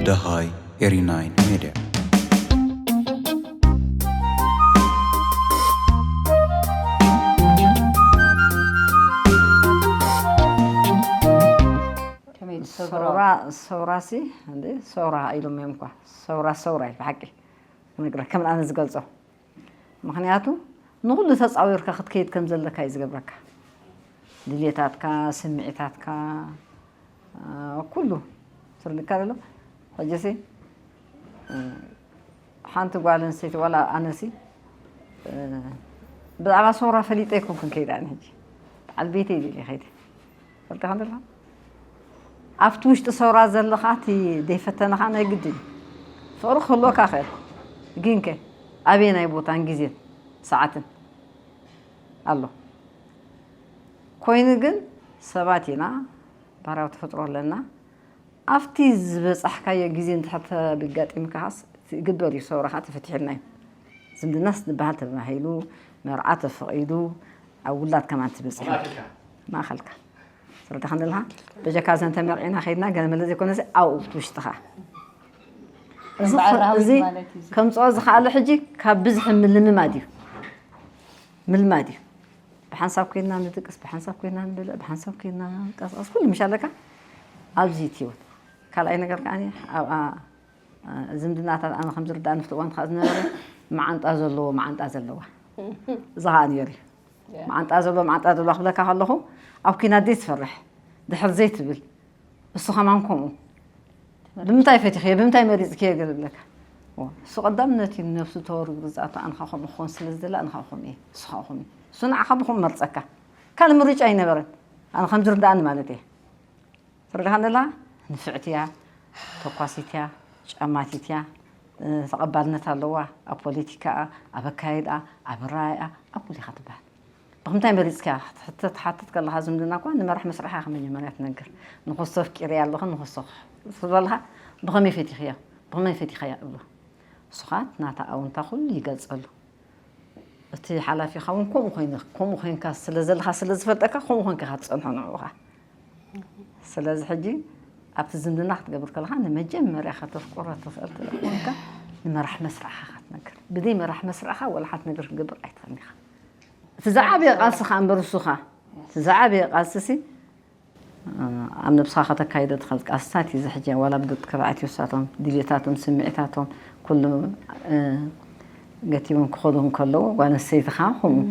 ደሃይ ኤሪ ናይን ሜድያ። ከመይ ሰውራ ሰውራሲ እንዴ ሰውራ ኢሎም እዮም እኳ ሰውራ ሰውራ እዩ ብሓቂ ክነግረካ ከም ኣነ ዝገልጾ ምኽንያቱ ንኹሉ ተጻዊርካ ክትከይድ ከም ዘለካ እዩ ዝገብረካ ድሌታትካ ስምዒታትካ ኩሉ ትርድካ ዘሎ ሕጅሲ ሓንቲ ጓል ኣንስተይቲ ዋላ ኣነሲ ብዛዕባ ሰውራ ፈሊጠ ይኮንኩን ከይዳ ኣነ ሕጂ በዓል ቤተይ ኢለ ከይደ ፈልጥኻ ኣለኻ ኣብቲ ውሽጢ ሰውራ ዘለኻ እቲ ዘይፈተነኻ ናይ ግድን ፍቕሪ ክህልወካ ክእል ግንከ ኣበየናይ ቦታን ግዜን ሰዓትን ኣሎ ኮይኑ ግን ሰባት ኢና ባህርያዊ ተፈጥሮ ኣለና ኣብቲ ዝበፃሕካዮ ግዜ እንድሕር ተጋጢምካስ ይግበር እዩ ሰውራኻ ተፈቲሕልና እዩ ዝምድናስ ዝበሃል ተባሂሉ መርዓ ተፈቒዱ ኣብ ውላድ ከማን ትበፅሕ ማእኸልካ ስረዳኻ ኣለኻ በጀካ ዘን ተመርዒና ከይድና ገለ መለ ዘይኮነስ ኣብኡ ትውሽጥኻ እዚ ከምፅኦ ዝኸኣለ ሕጂ ካብ ብዝሒ ምልምማድ እዩ ምልማድ እዩ ብሓንሳብ ኮይና ንድቅስ ብሓንሳብ ኮይና ንብልዕ ብሓንሳብ ኮይና ቀስቀስ ኩሉ ምሽ ኣለካ ኣብዚ እቲ ህይወት ካልኣይ ነገር ከዓ ኣብኣ ዝምድናታት ኣነ ከም ዝርዳእ ንፍቲ እዋን ከዓ ዝነበረ መዓንጣ ዘለዎ መዓንጣ ዘለዋ እዚ ከዓ ነይሩ እዩ መዓንጣ ዘለዎ መዓንጣ ዘለዋ ክብለካ ከለኹ ኣብ ኩናት ዘይትፈርሕ ድሕር ዘይትብል እሱ ከማን ከምኡ ብምንታይ ፈቲኽዮ ብምንታይ መሪፅክዮ ገለ ብለካ እሱ ቀዳምነት እዩ ነብሱ ተወርግሩ ዝኣቶ ኣንኻ ከምኡ ክኾን ስለ ዝደለ ኣንኻ ከምኡ እየ እሱ ከዓ ከምኡ እሱ ንዓኻ ብኹም መርፀካ ካልእ ምርጫ ኣይነበረን ኣነ ከም ዝርዳእኒ ማለት እየ ትርዳኻ እንደላ ንፍዕቲ እያ ተኳሲት እያ ጫማቲት እያ ተቐባልነት ኣለዋ ኣብ ፖለቲካኣ ኣብ ኣካየድኣ ኣብ ራእያ ኣብ ኩሉ ኢኻ ትበሃል ብኽምታይ መሪፅካ ትሓትት ከለኻ ዝምድና እኳ ንመራሕ መስርሓ ኢኻ መጀመርያ ትነግር ንኽሶ ኣፍቂረያ ኣለኹ ንኽሶ ዝበልኻ ብኸመይ ፈቲኽዮ ብኸመይ ፈቲኻያ እብሎ እሱ ኸዓ ናታ ኣውንታ ኩሉ ይገልፀሉ እቲ ሓላፊኻ እውን ከምኡ ኮይኑ ከምኡ ኮይንካ ስለ ዘለኻ ስለ ዝፈልጠካ ከምኡ ኮይንካ ኢኻ ትፀንሖ ንዕኡ ኸዓ ስለዚ ሕጂ ኣብቲ ዝምድና ክትገብር ከለኻ ንመጀመርያ ከተፍቅሮ ትኽእል ተለኮንካ ንመራሕ መስርዕኻ ክትነግር ብዘይ መራሕ መስርዕኻ ወላ ሓንቲ ነገር ክትገብር ኣይትኽእልን ኢኻ እቲ ዝዓበየ ቃልሲ ከዓ እምበር እሱኻ እቲ ዝዓበየ ቃልሲ ሲ ኣብ ነብስኻ ከተካይዶ ትኽእል ቃልስታት እዩ ዝሕጂ ዋላ ብደቂ ተባዕትዮ ሳቶም ድልየታቶም ስምዒታቶም ኩሉ ገቲቦም ክኸዱ እንከለዉ ጓል ኣንስተይቲ ከዓ ከምኡ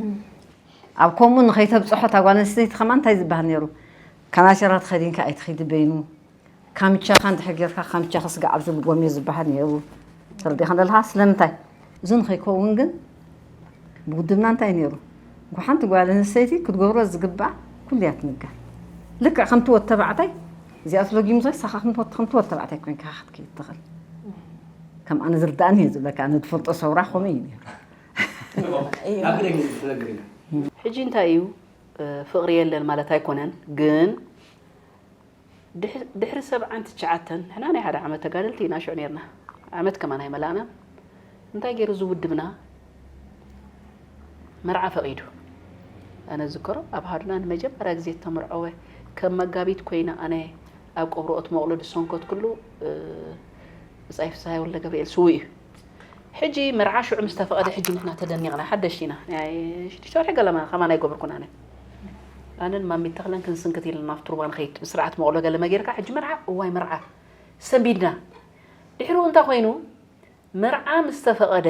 ኣብ ከምኡ ንኸይተብፅሖ እታ ጓል ኣንስተይቲ ከማን እንታይ ዝበሃል ነይሩ ካናቴራ ተኸዲንካ ኣይትኸይዲ በይኑ ካምቻኻ እንድሕር ጌርካ ካምቻኻ ስጋዕ ኣብዚ ልጎም እዩ ዝበሃል ነይሩ ተረዲኻ ኣለኻ ስለምንታይ እዚ ንኸይከውን ግን ብውድብና እንታይ ነይሩ እንኳ ሓንቲ ጓል ኣንስተይቲ ክትገብሮ ዝግባእ ኩሉ እያ ትንገር ልክዕ ከምቲ ወድ ተባዕታይ እዚኣ ትለጊሙ ንሳኻ ከምቲ ወድ ተባዕታይ ኮይንካ ክትከይድ ትኽእል ከም ኣነ ዝርዳእኒ እየ ዝብለካ ኣነ ዝፈልጦ ሰውራ ከምኡ እዩ ነይሩ ሕጂ እንታይ እዩ ፍቕሪ የለን ማለት ኣይኮነን ግን ድሕሪ ሰብዓን ትሽዓተን ንሕና ናይ ሓደ ዓመት ተጋደልቲ ኢና ሽዑ ነርና ዓመት ከማን ኣይመላእናን እንታይ ገይሩ እዚ ውድብና መርዓ ፈቒዱ ኣነ ዝዝከሮ ኣብ ሃዱና ንመጀመርያ ግዜ ዝተመርዐወ ከም መጋቢት ኮይነ ኣነ ኣብ ቀብሪ ኦትመቕሎ ዝሰንከትኩሉ ብጻይ ፍስሃየ ወልደገብርኤል ስዉእ እዩ ሕጂ መርዓ ሽዑ ምስ ተፈቐደ ሕጂ ንሕና ተደኒቕና ሓደሽቲ ኢና ናይ ሽዱሽተ ወርሒ ገለማ ከማን ኣይገበርኩን ኣነ ኣነን ማሚት ተኽለን ክንስንክት ኢልና ናብቲ ሩባ ንኸይድ ብስርዓት መቕሎ ገለመ ጌርካ ሕጂ መርዓ እዋይ መርዓ ሰንቢድና ድሕሪኡ እንታይ ኮይኑ መርዓ ምስ ተፈቐደ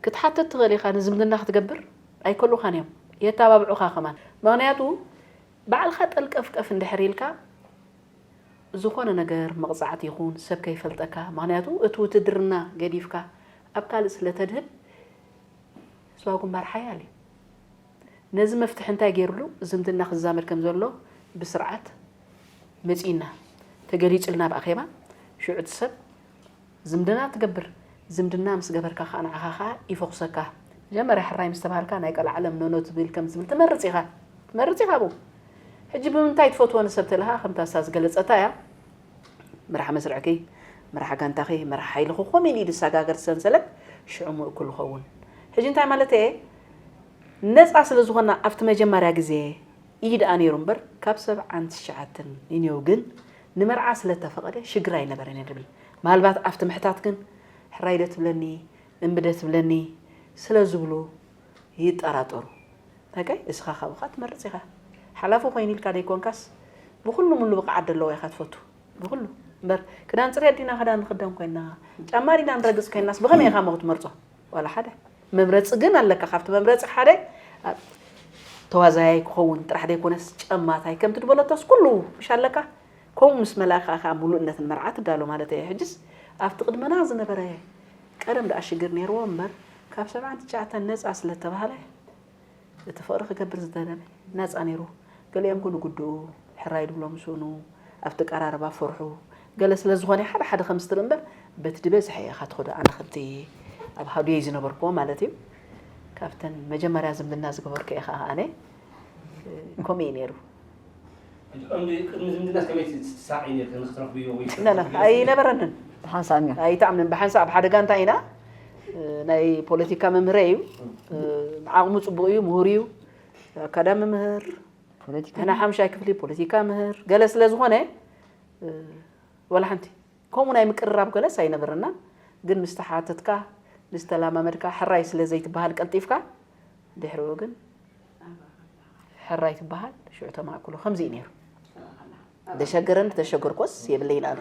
ክትሓትት ትኽእል ኢኻ ንዝምድና ክትገብር ኣይከልኡኻን እዮም የተባብዑኻ ከማን ምኽንያቱ ባዕልኻ ጠልቀፍቀፍ እንድሕር ኢልካ ዝኾነ ነገር መቕፃዕቲ ይኹን ሰብ ከይፈልጠካ ምኽንያቱ እቲ ውትድርና ገዲፍካ ኣብ ካልእ ስለ ተድህብ ህዝባዊ ግንባር ሓያል እዩ ነዚ መፍትሒ እንታይ ገይሩሉ ዝምድና ክዛመድ ከም ዘሎ ብስርዓት መፂኡና ተገሊፁልና ኣብ ኣኼባ ሽዑ እቲ ሰብ ዝምድና ትገብር ዝምድና ምስ ገበርካ ከዓ ንዓኻ ከዓ ይፈኩሰካ መጀመርያ ሕራይ ምስ ተባሃልካ ናይ ቀልዓለም ኖኖ ትብል ከም ዝብል ትመርፅ ኢኻ ትመርፅ ኢኻ ኣብኡ ሕጂ ብምንታይ ትፈትዎ ንሰብ ተለካ ከምታ እሳ ዝገለፀታ እያ መርሓ መስርዕኪ መርሓ ጋንታኺ መርሓ ሓይልኺ ኮሚን እዩ ዝሰጋገር ሰንሰለት ሽዑ ምእኩል ይኸውን ሕጂ እንታይ ማለት እየ ነፃ ስለ ዝኾና ኣብቲ መጀመርያ ግዜ እዩ ደኣ ነይሩ እምበር ካብ ሰብዓን ትሽዓተን ይንየው ግን ንመርዓ ስለ ተፈቐደ ሽግር ኣይነበረን እየ ድብል። ምናልባት ኣብቲ ምሕታት ግን ሕራይ ዶ ትብለኒ እምቢ ዶ ትብለኒ ስለ ዝብሉ ይጠራጠሩ። ታጋይ እስኻ ካብኻ ትመርጽ ኢኻ። ሓላፊ ኮይኑ ኢልካ ደይኮንካስ ብኹሉ ምሉ ብቕዓት ዘለዎ ኢኻ ትፈቱ። ብኹሉ እምበር ክዳን ፅሬት ዲና ክዳን ንኽደን ኮይና ጫማ ዲና ንረግፅ ኮይናስ ብኸመይ ኢኻ ሞ ክትመርጾ? ዋላ ሓደ መምረፂ ግን ኣለካ። ካብቲ መምረፂ ሓደ ተዋዛያይ ክኸውን ጥራሕ ዘይኮነስ ጨማታይ ከምቲ ድበለቶስ ኩሉ ምሽ ኣለካ። ከምኡ ምስ መላእካ ከዓ ሙሉእነት ንመርዓ ትዳሎ ማለት እየ። ሕጅስ ኣብቲ ቅድመና ዝነበረ ቀደም ደኣ ሽግር ነይርዎ እምበር ካብ ሰብዓን ትሽዓተን ነፃ ስለተባህለ እቲ ፍቕሪ ክገብር ዝደለበ ነፃ ነይሩ። ገሊኦም ግን ንጉድኡ ሕራይ ድብሎም ስእኑ ኣብቲ ቀራርባ ፈርሑ። ገለ ስለ ዝኾነ ሓደ ሓደ ከም ስትርኢ እምበር በቲ ድበዝሐ ኢኻ ትኸዶ። ኣነ ከምቲ ኣብ ሃዱየይ ዝነበርክዎ ማለት እዩ። ካብተን መጀመርያ ዝምድና ዝገበርኩ ኢኻ ኣነ ከምኡ እዩ ነይሩ። ቅድሚ ዝምድና ከመይ ትሳቂ ነርክ ንክትረክብዮ ወይ ነነ ኣይነበረንን። ብሓንሳብ እዮም። ኣይተኣምንን። ብሓንሳእ ኣብ ሓደ ጋንታ ኢና። ናይ ፖለቲካ መምህረ እዩ። ዓቕሙ ፅቡቕ እዩ፣ ምሁር እዩ። ኣካዳሚ ምህር ፖለቲካ ሕና ሓምሻይ ክፍሊ ፖለቲካ ምህር ገለ ስለ ዝኾነ ወላ ሓንቲ ከምኡ ናይ ምቅርራብ ገለስ ኣይነበረና። ግን ምስ ተሓተትካ ምስ ተላማመድካ ሕራይ ስለ ዘይትበሃል ቀልጢፍካ ድሕሪኡ ግን ሕራይ ትበሃል ሽዑ ተማእክሎ ከምዚ እዩ ነይሩ። ደሸገረን ተሸገርኮስ የብለይን ኣነ።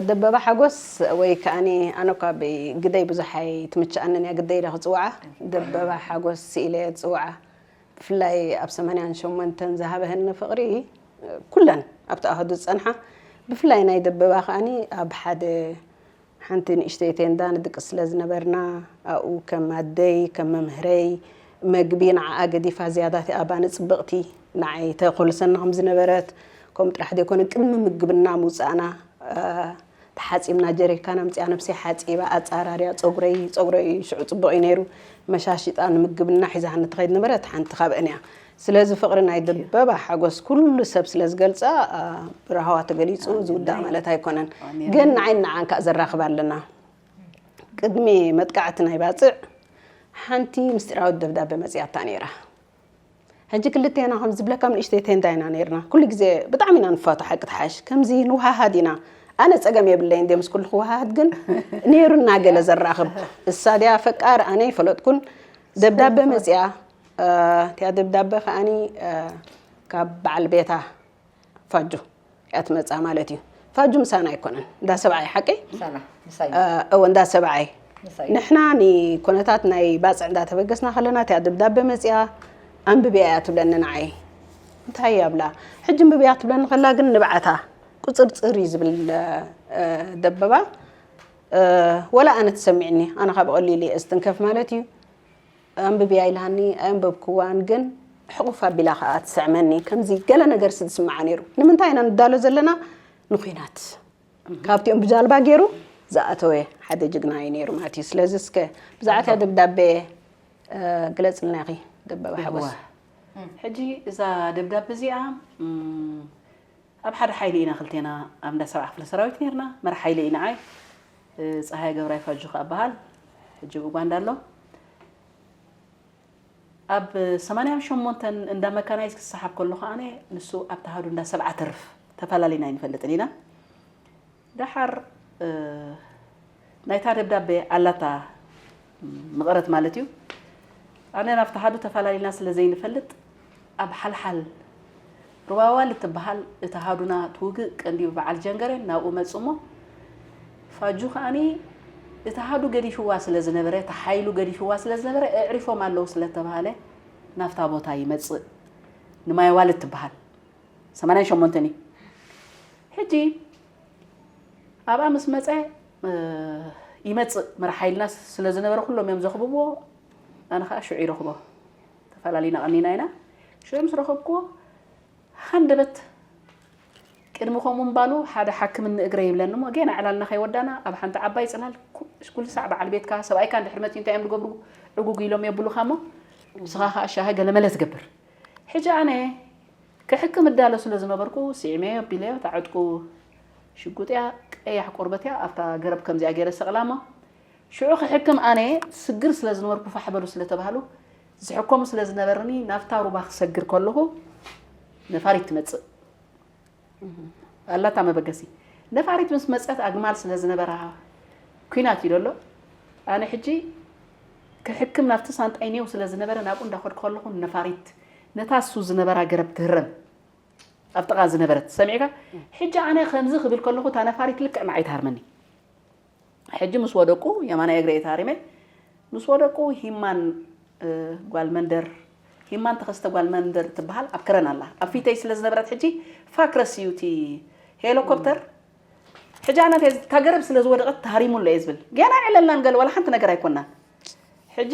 ደበባ ሓጎስ ወይ ከኣኒ ኣነ እኳ ብግደይ ብዙሕ ኣይትምችኣንን እያ ግደይ ኢለ ክፅውዓ ደበባ ሓጎስ ኢለ እየ ዝፅውዓ። ብፍላይ ኣብ ሰማንያን ሸሞንተን ዝሃበህኒ ፍቕሪ ኩለን ኣብቲ ኣሃዱ ዝፀንሓ ብፍላይ ናይ ደበባ ከኣኒ ኣብ ሓደ ሓንቲ ንእሽተይ ቴንዳ ንድቅስ ስለ ዝነበርና ኣብኡ ከም ኣደይ ከም መምህረይ መግቢ ንዓኣ ገዲፋ ዝያዳ እቲኣ ባኒ ፅብቕቲ ንዓይ ተኮልሰኒ ከም ዝነበረት ከምኡ ጥራሕ ዘይኮነ ቅድሚ ምግብና ምውፃእና ተሓፂብና ጀሪካን ኣምፂኣ ነብሰይ ሓፂባ ኣፃራርያ ፀጉረይ ፀጉረይ ሽዑ ፅቡቕ እዩ ነይሩ መሻሽጣ ንምግብና ሒዛኒ ትኸይድ ነበረት ሓንቲ ካብአን እያ ስለዚ ፍቕሪ ናይ ደበባ ሓጎስ ኩሉ ሰብ ስለ ዝገልፃ ብራህዋ ተገሊፁ ዝውዳእ ማለት ኣይኮነን ግን ንዓይ ንዓን ከዓ ዘራኽብ ኣለና ቅድሚ መጥቃዕቲ ናይ ባፅዕ ሓንቲ ምስጢራዊት ደብዳቤ መፅያታ ነይራ ሕጂ ክልቴና ከም ዝብለካ ንእሽተይ ቴንዳ ኢና ነይርና ኩሉ ግዜ ብጣዕሚ ኢና ንፋቶ ሓቂ ተሓሽ ከምዚ ንውሃሃድ ኢና ኣነ ፀገም የብለይ እንደ ምስ ኩሉ ክወሃሃድ ግን ነይሩና ገለ ዘራኽብ እሳ ድያ ፈቃር ኣነ ይፈለጥኩን ደብዳቤ መፅያ እቲያ ደብዳቤ ከዓኒ ካብ በዓል ቤታ ፋጁ እያ ትመፅኣ ማለት እዩ ፋጁ ምሳና ኣይኮነን እንዳ ሰብዓይ ሓቀይ ምሳና ምሳይ እወ እንዳ ሰብዓይ ምሳይ ንሕና ንኮነታት ናይ ባፅዕ እንዳተበገስና ከለና እቲያ ደብዳቤ መፅያ ኣንብብያ እያ ትብለኒ ንዓይ እንታይ እያ ብላ ሕጂ ኣንብብያ ትብለኒ ከላ ግን ንብዓታ ቁፅርፅር እዩ ዝብል ደበባ ወላ ኣነ ትሰሚዕኒ ኣነ ካብ ቀሊሉ እየ ዝትንከፍ ማለት እዩ ኣንብብያ ኢልሃኒ ኣየንበብክዋን ግን ሕቑፍ ኣቢላ ከዓ ትስዕመኒ ከምዚ ገለ ነገር ሲ ዝስምዓ ነይሩ ንምንታይ ኢና ንዳሎ ዘለና ንኩናት ካብቲኦም ብጃልባ ገይሩ ዝኣተወ ሓደ ጅግና እዩ ነይሩ ማለት እዩ ስለዚ እስከ ብዛዕባ እቲያ ደብዳቤ ግለፅልና ኢኺ ደበበ ሓጎስ ሕጂ እዛ ደብዳቤ እዚኣ ኣብ ሓደ ሓይሊ ኢና ክልቴና ኣብ እንዳ ሰብዓ ክፍለ ሰራዊት ነርና መራሕ ሓይሊ እዩ ንዓይ ፀሃየ ገብራይ ፋጁ ከዓ በሃል ሕጂ ኡጋንዳ ኣሎ ኣብ ሰማንያን ሸሞንተን እንዳ መካናይዝ ክሰሓብ ከሎ ከዓነ ንሱ ኣብ ተሃዱ እንዳ ሰብዓ ተርፍ ተፈላለና ኣይንፈልጥን ኢና ደሓር ናይታ ደብዳቤ ኣላታ መቐረት ማለት እዩ ኣነ ናብቲ ሃዱ ተፈላለና ስለ ዘይንፈልጥ ኣብ ሓልሓል ሩባዋል እትበሃል እቲ ሃዱና ትውግእ ቀንዲ በዓል ጀንገሬን ናብኡ መፁ እሞ ፋጁ ከዓኒ እቲ ሃዱ ገዲፍዋ ስለ ዝነበረ እቲ ሓይሉ ገዲፍዋ ስለ ዝነበረ እዕሪፎም ኣለዉ ስለተባሃለ ናብታ ቦታ ይመፅእ ንማይዋል እትበሃል ሰማንያን ሸሞንተን እዩ ሕጂ ኣብኣ ምስ መፀ ይመፅእ መራሕ ሓይልና ስለ ዝነበረ ኩሎም እዮም ዘኽብብዎ ኣነ ከዓ ሽዑ ይረኽቦ ተፈላለና ቀኒና ኢና ሽዑ ምስ ረኸብክዎ ሃንደበት ቅድሚ ከምኡ ምባሉ ሓደ ሓክምኒ እግረ ይብለኒ እሞ ጌና ዕላልና ከይወዳና ኣብ ሓንቲ ዓባይ ፅላል ኩሉ ሳዕ በዓል ቤትካ ሰብኣይካ እንድሕር መፅዩ እንታይ እዮም ዝገብሩ ዕጉግ ኢሎም የብሉኻ እሞ ንስኻ ከዓ ሻሂ ገለመለ ትገብር ሕጂ ኣነ ክሕክም እዳሎ ስለ ዝነበርኩ ስዒመዮ ኣቢለዮ እታ ዕጥቁ ሽጉጥ እያ ቀያሕ ቆርበት እያ ኣብታ ገረብ ከምዚኣ ገይረ ሰቕላ እሞ ሽዑ ክሕክም ኣነ ስግር ስለ ዝነበርኩ ፋሕ በሉ ስለ ተባህሉ ዝሕከሙ ስለ ዝነበርኒ ናብታ ሩባ ክሰግር ከለኹ ነፋሪት ትመጽእ። ኣላታ መበገሲ ነፋሪት ምስ መጸት ኣግማል ስለ ዝነበራ ኩናት እዩ ደሎ። ኣነ ሕጂ ክሕክም ናብቲ ሳንጣይ ኔው ስለ ዝነበረ ናብኡ እንዳኸድኩ ከለኹ ነፋሪት ነታ እሱ ዝነበራ ገረብ ትህረም ኣብ ጥቓ ዝነበረት ሰሚዕካ። ሕጂ ኣነ ከምዚ ክብል ከለኹ እታ ነፋሪት ልክዕ ንዓይ ትሃርመኒ። ሕጂ ምስ ወደቁ የማናይ እግረይ ተሃሪመ። ምስ ወደቁ ሂማን እ፣ ጓል መንደር ሂማን ተኸስተ ጓል መንደር ትበሃል ኣብ ከረን ኣላ ኣብ ፊተይ ስለ ዝነበረት ሕጂ ፋክረስ እዩ እቲ ሄሊኮፕተር። ሕጂ ኣነ እንታይ እታ ገረብ ስለ ዝወደቐት ተሃሪሙ ኣሎ እየ ዝብል። ገና ዕለልናን ገለ ዋላ ሓንቲ ነገር ኣይኮንናን። ሕጂ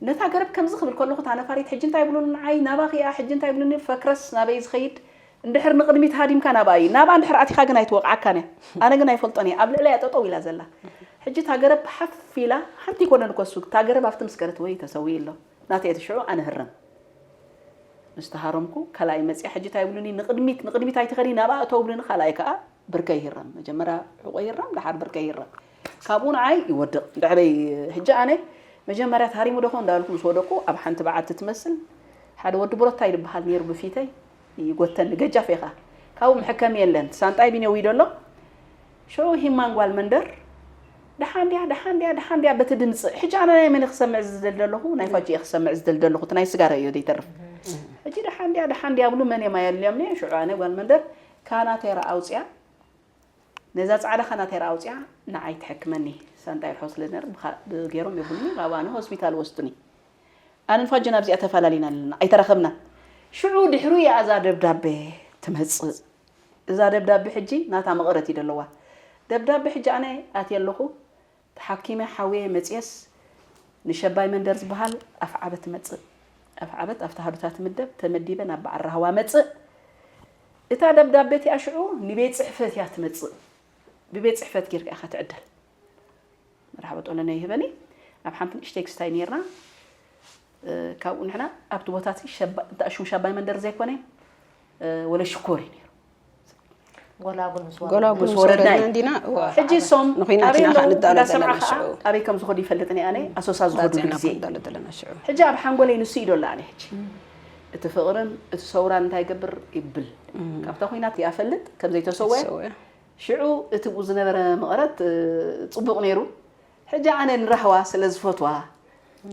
ነታ ገረብ ከምዚ ክብል ከለኹ እታ ነፋሪት ሕጂ እንታይ ይብሉኒ ንዓይ ናባኺ እያ ሕጂ እንታይ ይብሉኒ ፈክረስ ናበይ ዝኸይድ እንድሕር ንቕድሚት ሃዲምካ ናብኣ እዩ ናብኣ እንድሕር ኣቲኻ ግን ኣይትወቕዓካን እያ። ኣነ ግን ኣይፈልጦን እየ ኣብ ልዕለያ ጠጠው ኢላ ዘላ። ሕጂ እታ ገረብ ሓፍ ኢላ ሓንቲ ይኮነን እኮ እሱ እታ ገረብ ኣብቲ ምስ ገረት ወይ ተሰዊ ኣሎ ናተይ እቲ ሽዑ ኣነ ህረም ምስ ተሃረምኩ ካልኣይ መፅያ ሕጂ እንታይ ይብሉኒ ንቕድሚት ንቕድሚት ኣይትኸዲ ናብኣ እተው ብሉኒ ካልኣይ ከዓ ብርከይ ይህረም መጀመርያ ሕቆ ይህረም ደሓር ብርከይ ይህረም ካብኡ ንዓይ ይወድቕ ድሕረይ። ሕጂ ኣነ መጀመርያ ተሃሪሙ ዶኾ እንዳበልኩ ምስ ወደቅኩ ኣብ ሓንቲ በዓቲ ትመስል ሓደ ወዲ ብሮታይ ዝበሃል ነይሩ ብፊተይ ይጎተኒ ገጃፍ ኢኻ ካብኡ መሐከሚ የለን ሳንጣይ ቢነዊ ደሎ ሽዑ ሂማን ጓል መንደር ደሓን ድያ ደሓን ድያ ደሓን ድያ በቲ ድምፂ ሕጂ ኣነ ናይ መን ክሰምዕ ዝደል ደለኹ ናይ ፋጂ ክሰምዕ ዝደል ደለኹ እቲ ናይ ስጋረ እዩ ዘይተርፍ ሕጂ ደሓን ድያ ደሓን ድያ ብሉ መን የማ የድልዮም ነ ሽዑ ኣነ ጓል መንደር ካናቴራ ኣውፅያ ነዛ ፃዕዳ ካናቴራ ኣውፅያ ንዓይ ትሕክመኒ ሳንጣይ ርሖ ስለ ዝነር ብገይሮም የብሉኒ ካብ ኣነ ሆስፒታል ወስዱኒ ኣነን ፋጅን ኣብዚኣ ተፈላለና ኣለና ኣይተራኸብናን ሽዑ ድሕሩ እያ እዛ ደብዳቤ ትመፅእ እዛ ደብዳቤ ሕጂ ናታ መቐረት እዩ ደለዋ ደብዳቤ ሕጂ ኣነ ኣትየ ኣለኹ ተሓኪመ ሓውየ መፅየስ ንሸባይ መንደር ዝበሃል ኣፍዓበት መፅእ ኣፍዓበት ኣብቲ ሃዱታ ትምደብ ተመዲበ ናብ በዓል ራህዋ መፅእ እታ ደብዳቤ እቲኣ ሽዑ ንቤት ፅሕፈት እያ ትመፅእ ብቤት ፅሕፈት ጌርካ ኢኻ ትዕደል መርሓባ ጦለና ይህበኒ ኣብ ሓንቲ ንእሽተይ ክስታይ ነርና ካብኡ ንሕና ኣብቲ ቦታ እቲ ኣሽሙ ሻባይ መንደር ዘይኮነ ወለ ሽኮር እዩ ነሩ ጎላጉል ምስ ወረድና እንዲና ሕጂ ሶም ኣበይ ኣለዉ እንዳሰማዕካ ኣበይ ከም ዝኸዱ ይፈልጥኒ ኣነ ኣሶሳ ዝኸዱ ግዜ ሕጂ ኣብ ሓንጎለይ ንሱ እዩ ዶላ ኣነ ሕጂ እቲ ፍቕርን እቲ ሰውራን እንታይ ገብር ይብል ካብታ ኩናት ይኣፈልጥ ከም ዘይተሰወ ሽዑ እቲ ብኡ ዝነበረ መቐረት ፅቡቕ ነይሩ ሕጂ ኣነ ንራህዋ ስለ ዝፈትዋ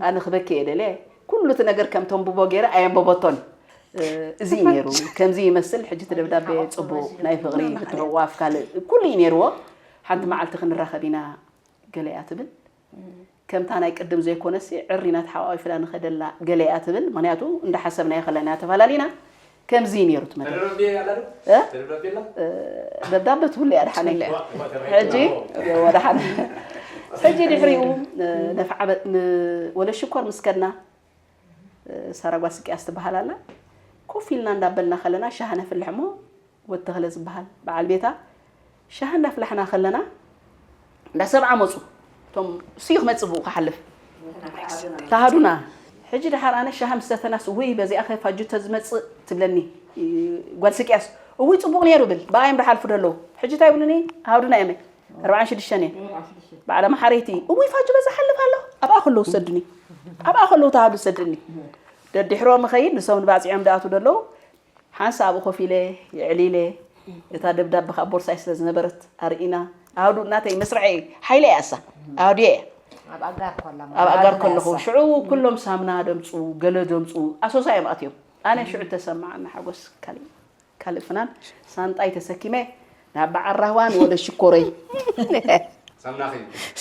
ኣነ ክበኪ እየ ደልየ ኩሉ እቲ ነገር ከም ተንብቦ ገይረ ኣየንበበቶን እዚ እዩ ነይሩ ከምዚ ይመስል ሕጂ እቲ ደብዳቤ ፅቡቕ ናይ ፍቕሪ ምትሕውዋፍ ካልእ ኩሉ እዩ ነይርዎ ሓንቲ መዓልቲ ክንራኸብ ኢና ገለ እያ ትብል ከምታ ናይ ቅድም ዘይኮነሲ ዕሪና ተሓቋፊላ ንኸደላ ገለ እያ ትብል ምክንያቱ እንዳሓሰብናዮ ከለና ተፈላለና ከምዚ እዩ ነይሩ ትመ ደብዳበ ትብሉ እያ ድሓነ ሕጂ ወደሓነ ሕጂ ድሕሪኡ ነፍዓበ ወለ ሽኮር ምስ ከድና ሰራጓ ስቅያስ ትበሃል ኣላ ኮፍ ኢልና እንዳበልና ከለና ሻሃ ነፍልሕ እሞ ወዲ ተኽለ ዝበሃል በዓል ቤታ ሻሂ እንዳፍላሕና ከለና እንዳ ሰብዓ መፁ እቶም ስዩ ክመፅእ ብኡ ክሓልፍ ተሃዱና ሕጂ ድሓር ኣነ ሻሂ ምስ ሰተናስ ውይ በዚኣ ከ ፋጁ ተዝመፅእ ትብለኒ ጓል ስቅያስ እውይ ፅቡቕ ነይሩ ብል ብኣዮም ድሓልፉ ደለዉ ሕጂ እንታይ ይብሉኒ ሃዱና የመ ኣርባዓን ሽዱሽተን እየ በዓለ መሓረይቲ እውይ ፋጁ በዛ ሓልፍ ኣሎ ኣብኣ ከለዉ ዝሰዱኒ ኣብኣ ከለዉ ተሃዱ ዝሰድኒ ደድሕሮም ኸይድ ንሶም ንባፅዖም ድኣቱ ደለዉ ሓንሳ ኣብኡ ኮፍ ኢለ የዕሊለ እታ ደብዳበ ካብ ቦርሳይ ስለ ዝነበረት ኣርኢና ኣህዱ እናተይ መስርዐይ ሓይለ እያ እሳ ኣህዱ እየ ኣብ ኣጋር ከላ ኣብ ኣጋር ከለኹ ሽዑ ኩሎም ሳምና ደምፁ ገለ ደምፁ ኣሶሳ እዮም ኣትዮም ኣነ ሽዑ ተሰማዓና ሓጎስ ካሊእ ካልእ ፍናን ሳንጣይ ተሰኪመ ናብ በዓል ራህዋን ወለ ሽኮረይ ሳምናኺ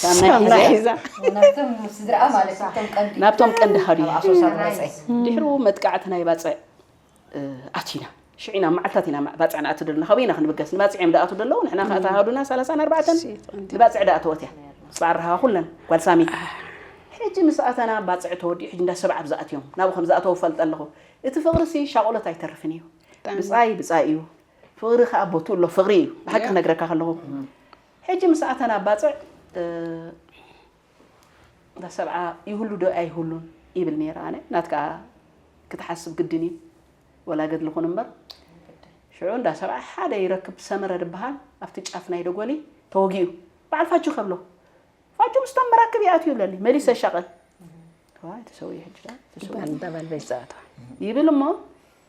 ሳምናይ ሒዘ ናብቶም ስድራኣ ማለት ናብቶም ቀንዲ ናብቶም ቀንዲ ሃዱ ኣብ ኣሶሳ ዝመፀ ድሕሩ መጥቃዕቲ ናይ ባፅዕ ኣቲና ሽዑ ኢና መዓልታት ኢና ባፅዕ ንኣቱ ደለና ካበይ ኢና ክንብገስ ንባፅዕ እዮም ደኣቱ ደለዉ ንሕና ከዓ ተሃዱና ሰላሳን ኣርባዕተን ንባፅዕ ደኣተወት እያ ምስ በዓል ረሃዋ ኩለን ጓል ሳሚ ሕጂ ምስ ኣተና ባፅዕ ተወዲኡ ሕጂ እንዳ ሰብዓ ብዝኣትዮም ናብኡ ከም ዝኣተዉ ፈልጠ ኣለኹ እቲ ፍቕሪ ሲ ሻቆሎት ኣይተርፍን እዩ ብፃይ ብፃይ እዩ ፍቕሪ ከዓ ቦቱ ኣሎ ፍቕሪ እዩ ብሓቂ ክነግረካ ከለኹ ሕጂ ምስ ኣተና ባፅዕ እዛ ሰብዓ ይህሉ ዶ ኣይህሉን ይብል ነይረ ኣነ ናትካ ክትሓስብ ግድን እዩ ወላ ገድሊ ኹን እምበር ሽዑ እንዳ ሰብዓ ሓደ ይረክብ ሰመረ ዝበሃል ኣብቲ ጫፍ ናይ ደጎሊ ተወጊኡ በዓል ፋጁ ከብሎ ኣጆ ምስቶም መራክብ ይኣትዩ ይብለኒ፣ መሊሰ ሻቐል። ዋይ፣ ተሰውየ ሕጂ፣ ተሰውየ። ይበሃል፣ እንዳበል በይዛቶ። ይብል እሞ፣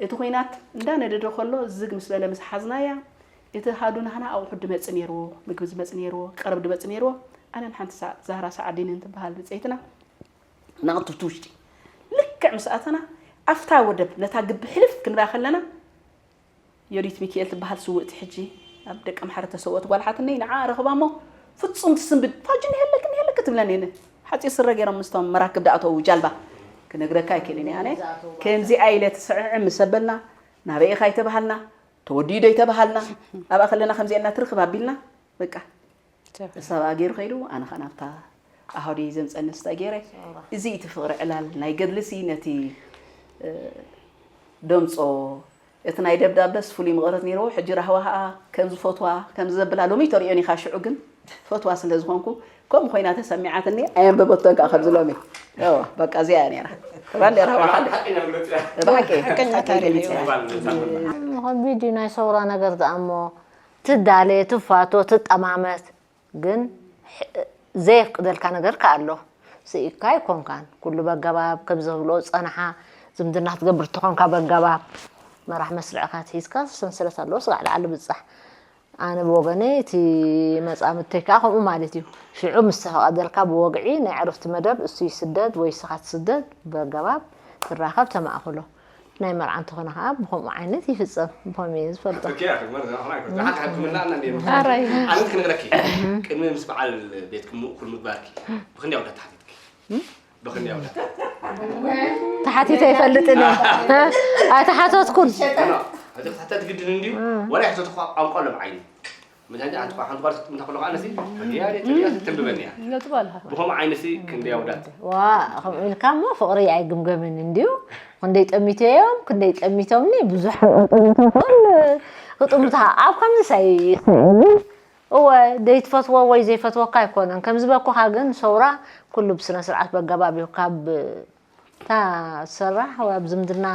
እቲ ኹናት እንዳነደደ ከሎ፣ ዝግ ምስ በለ ምስ ሓዝናያ፣ እቲ ሃዱ ናህና ኣቑሑት ድመጽእ ነይርዎ፣ ምግቢ ዝመጽእ ነይርዎ፣ ቀረብ ድመጽእ ነይርዎ። ኣነን ሓንቲ ሰዓ-፣ ዛህራ ሰዓዲንን ትበሃል ብጸይትና፣ ናቕትብቲ ውሽጢ። ልክዕ ምስ ኣተና፣ ኣፍታ ወደብ፣ ነታ ግቢ ሕልፍ ክንብላ ከለና፣ ዮዲት ሚኪኤል ትበሃል ስውእቲ፣ ሕጂ ኣብ ደቀምሓረ ተሰወት ጓል ሓትነይ፣ ንዓ ረኽባ እሞ፣ ፍጹም ትስንብድ። ፋጂ እኒሀለክ፣ እኒሀለክ ትብለኒ፣ ን-፣ ሓጺር ስረ ገይሮም ምስቶም መራክብ ደኣተዉ ጃልባ። ክነግረካ ኣይክእልን እየ ኣነ። ከምዚኣ ኢለ ትስዕዕዕ ምስ ኣበልና፣ ናበይ ኢኻ ኣይተባሃልና፣ ተወዲኡ ዶ ኣይተባሃልና፣ ኣብኣ ከለና ከምዚኣ ኢልና ትርኽብ ኣቢልና፣ በቃ። ሰብ። ሰብኣ ገይሩ ከይዱ፣ ኣነ ኸኣ ናብታ ኣሃዱይ ዘምጸኒ ስታይ ገይረ። ሰብኣ። እዚ እቲ ፍቕሪ ዕላል ናይ ገድልሲ ነቲ፣ እ፣ ደምጾ፣ እቲ ናይ ደብዳበስ ፍሉይ መቐረት ነይርዎ። ሕጂ ራህዋ ኸኣ ከም ዝፈትዋ፣ ከም ዘብላ ሎሚ ተርእዮን ኢኻ። ሽዑ ግን ፈትዋ ስለ ዝኾንኩ፣ ከምኡ ኮይና ተሰሚዓትኒ፣ ኣየንበበቶን ከኣ ከምዚ ሎሚ። እወ፣ በቃ እዚኣ እያ ነይራ። ተባል ራህዋ ኻልእ። ሓቂ ኢና ንገልጽ እያ። ብሓቂ፣ ሓቀኛ ሓቂ ታሪኽ ንገልጽ እዩ። እያ። ተባል ንገልጽ እያ። ከቢድ እዩ ናይ ሰውራ ነገር ደኣ እሞ፣ ትዳለ፣ ትፋቶ፣ ትጠማመት፣ ግን ሕ-፣ ዘየፍቅደልካ ነገር ከኣ ኣሎ። ስኢካ ኣይኮንካን። ኩሉ በገባብ ከም ዝብሎ ጸንሓ፣ ዝምድና ክትገብር ተኾንካ በገባብ መራሕ መስርዕካ ትሒዝካ ሰንሰለት ኣለዎ፣ ስጋዕ ላዕሊ ብጻሕ። ኣነ ብወገነይ እቲ መጻምድተይ ከኣ ከምኡ ማለት እዩ። ሽዑ ምስ ተፈቐደልካ ብወግዒ ናይ ዕርፍቲ መደብ እሱ ይስደድ ወይ እስኻ ትስደድ፣ በገባብ ትራኸብ ተማእኽሎ። ናይ መርዓ እንተኾነ ከኣ ብኸምኡ ዓይነት ይፍጸም። ብኸምኡ እየ ዝፈልጦ። ትኪ ኣኽብር፣ ንሕና ኣይኮነ። ዝሓት ሓት ክምና እና እንዴ። ኣራይ። ኣነት ክነግረኪ። ቅድሚ ምስ በዓል ቤትኩም ምእኩል ምግባርኪ። ብኽንደይ ኣውዳት ተሓቲትኪ? ብኽንደይ ኣውዳት? ተሓቲተ ኣይፈልጥን እየ። ኣይተሓተትኩን። ኖ፣ ኖ። ሕጂ ክትሕተት ግድን እንድዩ። ወላ ሕተት እኳ ቋንቋ ሎም ዓይኒ። መድሃኒት ሓንቲ ቋ-፣ ሓንቲ ቋል ክትጥምታ ከለኹ ኣነሲ፣ ያሬ ተሪያ ተንብበኒ እያ። ነጥብ ኣለኻ። ብኸምኡ ዓይነሲ ክንደይ ኣውዳት። ዋ፣ ከምኡ ኢልካ እሞ ፍቕሪ ኣይግምገምን እንድዩ። ክንደይ ጠሚተዮም፣ ክንደይ ጠሚቶምኒ፣ ብዙሕ ክጥምታ፣ ክጥምታ። ኣብ ከምዚ ሳይ-፣ እወ፣ ደይትፈትዎ ወይ ዘይፈትወካ ኣይኮነን። ከም ዝበኩኻ ግን ሰውራ ኩሉ ብስነ ስርዓት በገባብ እዩ። ካብ እታ ትሰራሕ ወይ ኣብ ዝምድና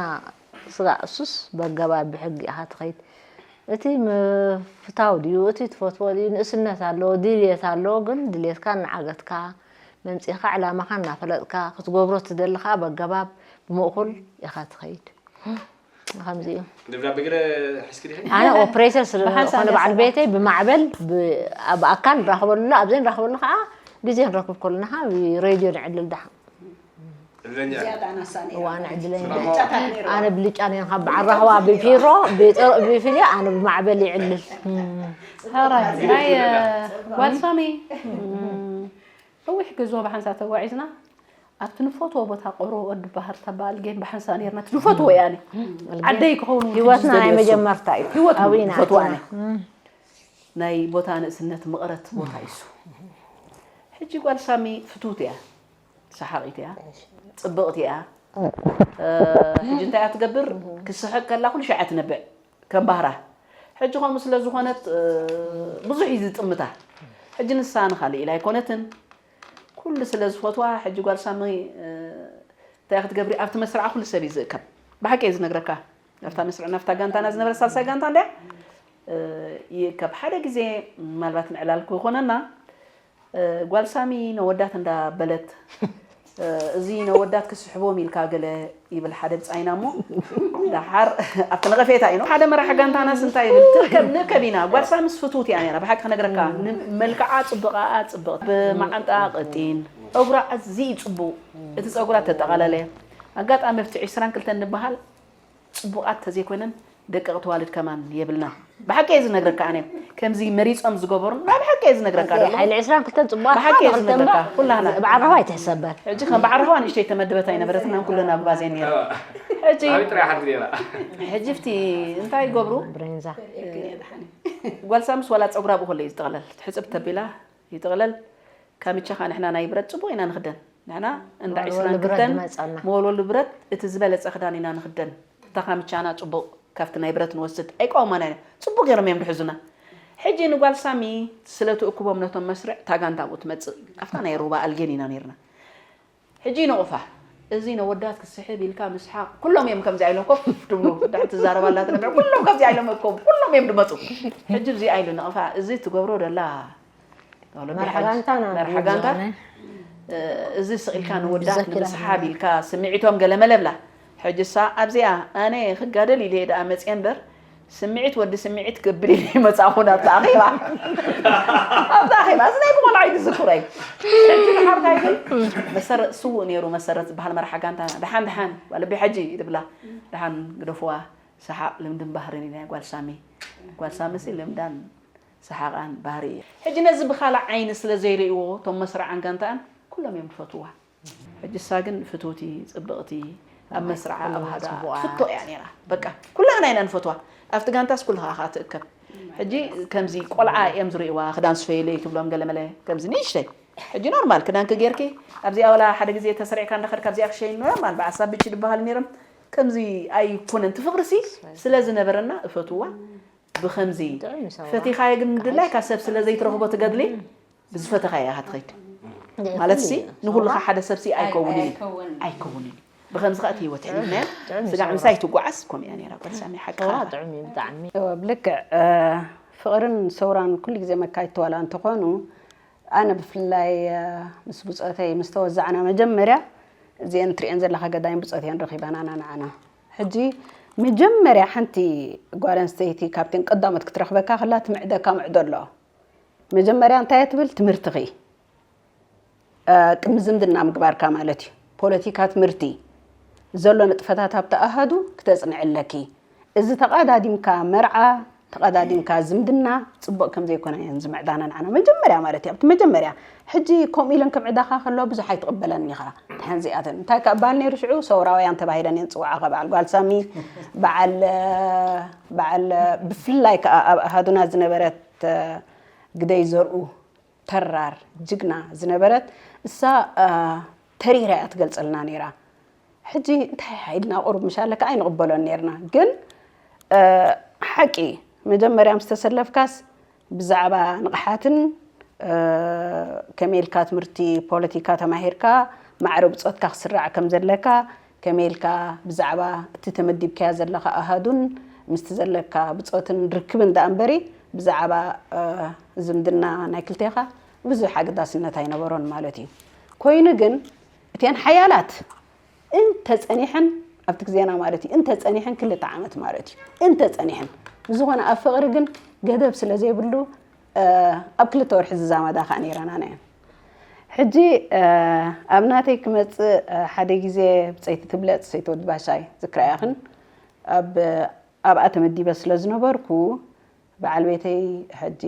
ስጋዕ እሱስ በገባብ ብሕጊ ኢኻ ትኸይድ። እቲ ምፍታው ድዩ፣ እቲ ትፈትዎ ድዩ፣ ንእስነት ኣለዎ፣ ድልየት ኣለዎ፣ ግን ድልየትካ እናዓገትካ መምጺእኻ ዕላማኻ እናፈለጥካ ክትገብሮ ትደሊ ኸኣ በገባብ ብምእኩል ኢኻ ትኸይድ። ከምዚ እዩ። ደብዳቤ ገለ ሒዝኪ ዲኺ? ኣነ ኦፕሬተር ስለ ብሓንሳብ ዝኾነ በዓል ድያ ቤተይ ብማዕበል ብ-፣ ኣብ ኣካል ንራኸበሉ፣ ኣብ ዘይንራኸበሉ ኸኣ ግዜ ክንረክብ ከለና ኸኣ ብሬድዮ ንዕልል ደሓን። ዕድለኛ። ዝያዳ ናሳ ነይራ። እዋ፣ ንዕድለኛ። ብልጫታት ነይርዋ። ኣነ ብልጫ ነይረ፣ ካብ በዓል ራህዋ ብፊሮ፣ ብጥር-፣ ብፊልያ ኣነ ብማዕበል ይዕልል። ሕራይ፣ ናይ፣ እ፣ ጓል ሳሚ፣ እ፣ ነዊሕ ጉዕዞ ብሓንሳብ ተጓዒዝና፣ ኣብቲ ንፈትዎ ቦታ ቆሮ ወዲ ባህር ተባል ጌን ብሓንሳብ ነይርና። እቲ ንፈትዎ እያ ኣነ። ዓደይ ክኸውን እውን ህይወትና ትጅ ናይ ዘልዮ እሱ። መጀመርታ እዩ። ህይወት ኣዊና ንፈትዎ ኣቲና። ኣነ። ናይ ቦታ ንእስነት መቐረት ቦታ እዩ እሱ። ሕጂ ጓል ሳሚ ፍትውቲ እያ፣ ሰሓቒት እያ፣ ጽብቕቲ እያ። እ፣ ሕጂ እንታይ እያ ትገብር? ክስሕቕ ከላ ኩሉ ሻዕ እያ ትነብዕ፣ ከም ባህራ። ሕጂ ከምኡ ስለ ዝኾነት፣ እ፣ ብዙሕ እዩ ዝጥምታ። ሕጂ ንሳ ንኻልእ ኢላ ኣይኮነትን፣ ኩሉ ስለ ዝፈትዋ፣ ሕጂ ጓል ሳሚ፣ እ፣ እንታይ ክትገብሪ፣ ኣብቲ መስርዓ ኩሉ ሰብ እዩ ዝእከብ። ብሓቂ እየ ዝነግረካ። ኣብታ መስርዕ፣ ናብታ ጋንታና ዝነበረ ሳልሳይ ጋንታ እንድያ፣ እ፣ ይእከብ። ሓደ ግዜ ምናልባት ንዕላል ክኾነና፣ እ፣ ጓል ሳሚ ነወዳት እንዳበለት፣ እ፣ እዚ ነወዳት ክስሕቦም ኢልካ ገለ ይብል ሓደ ብጻይና እሞ፣ ደሓር ኣብቲ ነቐፌታ እዩ። ሓደ መራሒ ጋንታናስ እንታይ ይብል? ትርከብ፣ ንእከብ ኢና። ጓል ሳምስ ፍትውቲ እያ ነይራ። ብሓቂ ክነግረካ፣ ን-፣ መልክዓ ጽቡቓ፣ ጽብቕቲ፣ ብመዓንጣ ቀጢን፣ ጸጉራ ኣዝዩ ጽቡቕ። እቲ ጸጉራ ተጠቓለለ። ኣጋጣሚ ኣብቲ ዕስራን ክልተን ንበሃል ጽቡቓት ተዘይኮይነን ደቀቕቲ ዋልድ ከማን የብልናን። ብሓቂ እየ ዝነግረካ ኣነ። ከምዚ መሪጾም ዝገበሩ፣ ናይ ብሓቂ እየ ዝነግረካ ዶ። ሓይሊ ዕስራን ክልተን ጽቡቓት ብሓቂ እየ ሓደ ክልተ ዝነግረካ፣ እምበር ኩላህና። ብዓል ራህዋ ኣይትሕሰበን። ሕጂ ከም በዓል ራህዋ ንእሽተይ ተመድበት ኣይነበረትናን፣ ኩለን ኣብ ባዜን ነይራ። ሕጂ፣ ኣበይ ጥራይ ሓንቲ ነይራ? ሕጂ ብቲ እንታይ ይገብሩ? ብሬንዛ። ጓል ሳምስ ዋላ ጸጉራ ብኹሉ እዩ ዝጥቕለል። ትሕጽብ ተቢላ ይጥቕለል። ካምቻ ኸኣ ንሕና ናይ ብረት ጽቡቕ ኢና ንኽደን። ንሕና እንዳ መወልወሊ ዕስራን ክልተን ብረት ዝመጸና። መወልወሊ ብረት እቲ ዝበለጸ ክዳን ኢና ንኽደን። እታ ካምቻና ጽቡቕ ካብቲ ናይ ብረት ንወስድ። ኣይቃወማና ኢና። ጽቡቕ ገይሮም እዮም ድሕዙና። ሕጂ ንጓል ሳሚ ስለ ትእክቦም ነቶም መስርዕ፣ እታ ጋንታ ኣብኡ ትመጽእ። ኣብታ ናይ ሩባ ኣልጌን ኢና ነይርና። ሕጂ ይነቕፋ። እዚ ነወዳት ክስሕብ ኢልካ ምስሓቕ። ኩሎም እዮም ከምዚኣ ኢሎም ኮፍ ድብሉ። ድሕሪ ትዛረብ ኣላ ትነብዕ። ኩሎም ከምዚኣ ኢሎም እዮም ኮፍ። ኩሎም እዮም ድመጹ። ሕጂ እዚኣ ኢሉ ነቕፋ። እዚ ትገብሮ ደላ መርሓ ጋንታና መርሓ ጋንታ። እዚ ስቕ ኢልካ ንወዳት ንምስሓብ ኢልካ ስምዒቶም ገለመለ ብላ። ሕጂ እሳ ኣብዚኣ ኣነ ክጋደል ኢለ እየ ደኣ መፅየ እምበር፣ ስምዒት ወዲ ስምዒት ክብል ኢለ ይመፃኹ ናብቲ ኣኼባ። ኣብቲ ኣኼባ እዚ ናይ ብቆልዓ እዩ ዝዝክሮ እዩ። ሕጂ ንሓውታይ ግን መሰረት ስዉእ ነይሩ፣ መሰረት ዝበሃል መርሓ ጋንታ። ደሓን ደሓን ጓል ኣቢ ሓጂ ድብላ፣ ደሓን ግደፍዋ። ሰሓቕ ልምድን ባህርን እዩ ናይ ጓል ሳሚ። ጓል ሳሚ ሲ ልምዳን ሰሓቓን ባህሪ እዩ። ሕጂ ነዚ ብኻልእ ዓይኒ ስለ ዘይርእይዎ እቶም መስርዓን ጋንታኣን ኩሎም እዮም ዝፈትዋ። ሕጂ እሳ ግን ፍትውቲ፣ ጽብቕቲ፣ ኣብ መስርዓ ኣብ ሃዳ ትፍቶ እያ ነይራ። በቃ ኩላህና ኢና ንፈትዋ። ኣብቲ ጋንታስ ኩልኻ ኢኻ ትእከብ። ሕጂ ከምዚ ቆልዓ እዮም ዝርእይዋ፣ ክዳን ስፈይለይ ትብሎም ገለ መለ ከምዚ ንእሽተይ። ሕጂ ኖርማል ክዳንኪ ጌርኪ ኣብዚኣ ወላ ሓደ ግዜ ተሰሪዕካ እንዳኸድካ ኣብዚኣ ክሸይን ኖርማል በዓሳ ብቺ ዝበሃሉ ነይሮም። ከምዚ ኣይኮነን እቲ ፍቕርሲ ስለ ዝነበረና እፈትዋ። ብኸምዚ ፈቲኻዮ ግን ድላይካ ሰብ ስለ ዘይትረኽቦ ትገድሊ ብዝፈተኻዮ ኢኻ ትኸይድ። ማለትሲ ንኹልኻ ሓደ ሰብሲ ኣይከውንን እዩ። ኣይከውንን እዩ። ብኸምዚ ኸኣ እቲ ህይወት ሕሊፍናዮ ስጋዕ ምሳይ ትጓዓዝ ከምኡ እያ ነይራ ጓል ሳሚ ሓቅኻ። ጥዑም እዩ ብጣዕሚ። ብልክዕ ፍቕርን ሰውራን ኩሉ ግዜ መካይድቲ ዋላ እንተኾኑ ኣነ ብፍላይ ምስ ብፆተይ ምስ ተወዛዕና መጀመርያ እዚአን ትሪአን ዘለኻ ገዳይም ብፆት እየን ረኺበናና ንዓና። ሕጂ መጀመርያ ሓንቲ ጓል ኣንስተይቲ ካብተን ቀዳሞት ክትረኽበካ ከላ ትምዕደካ ምዕዶ ኣሎ። መጀመርያ እንታይ እያ ትብል? ትምህርትኺ ቅድሚ ዝምድና ምግባርካ ማለት እዩ። ፖለቲካ ትምህርቲ ዘሎ ንጥፈታት ኣብቲ ኣሃዱ ክተፅንዒ ኣለኪ። እዚ ተቓዳዲምካ መርዓ፣ ተቓዳዲምካ ዝምድና ፅቡቕ ከም ዘይኮነ እየን ዝምዕዳና ንዓና። መጀመርያ ማለት እዩ፣ ኣብቲ መጀመርያ። ሕጂ ከምኡ ኢለን ከምዕዳኻ ከለዋ ብዙሕ ኣይትቕበለን ኢኻ። ደሓን እዚኣተን እንታይ ከ እበሃል ነይሩ ሽዑ? ሰውራውያን ተባሂለን እየን ዝፅውዓኻ። በዓል ጓል ሳሚ፣ በዓል በዓል ብፍላይ ከዓ ኣብ ኣሃዱና ዝነበረት ግደይ ዘርኡ ተራር ጅግና ዝነበረት እሳ ተሪራ እያ ትገልፀልና ነይራ። ሕጂ እንታይ ኢልና ቁሩብ ምሻለካ ኣይንቕበሎን ነይርና። ግን ሓቂ መጀመርያ ምስ ተሰለፍካስ ብዛዕባ ንቕሓትን ከመይ ኢልካ ትምህርቲ ፖለቲካ ተማሂርካ ማዕረ ብፆትካ ክስራዕ ከም ዘለካ ከመይ ኢልካ ብዛዕባ እቲ ተመዲብካያ ዘለኻ ኣሃዱን ምስቲ ዘለካ ብፆትን ርክብን ደኣ እምበሪ ብዛዕባ ዝምድና ናይ ክልቴኻ ብዙሕ ኣገዳስነት ኣይነበሮን ማለት እዩ። ኮይኑ ግን እተን ሓያላት እንተፀኒሐን ኣብቲ ግዜና ማለት እዩ እንተፀኒሐን ክልተ ዓመት ማለት እዩ እንተፀኒሐን ብዝኾነ ኣብ ፍቕሪ ግን ገደብ ስለ ዘይብሉ ኣብ ክልተ ወርሒ ዝዛመዳ ከዓ ነይረና ናየን። ሕጂ ኣብ ናተይ ክመፅእ ሓደ ግዜ ብፀይቲ ትብለፅ ሰይቲ ወዲ ባሻይ ዝክራ ያኽን ኣብኣ ተመዲበ ስለ ዝነበርኩ በዓል ቤተይ ሕጂ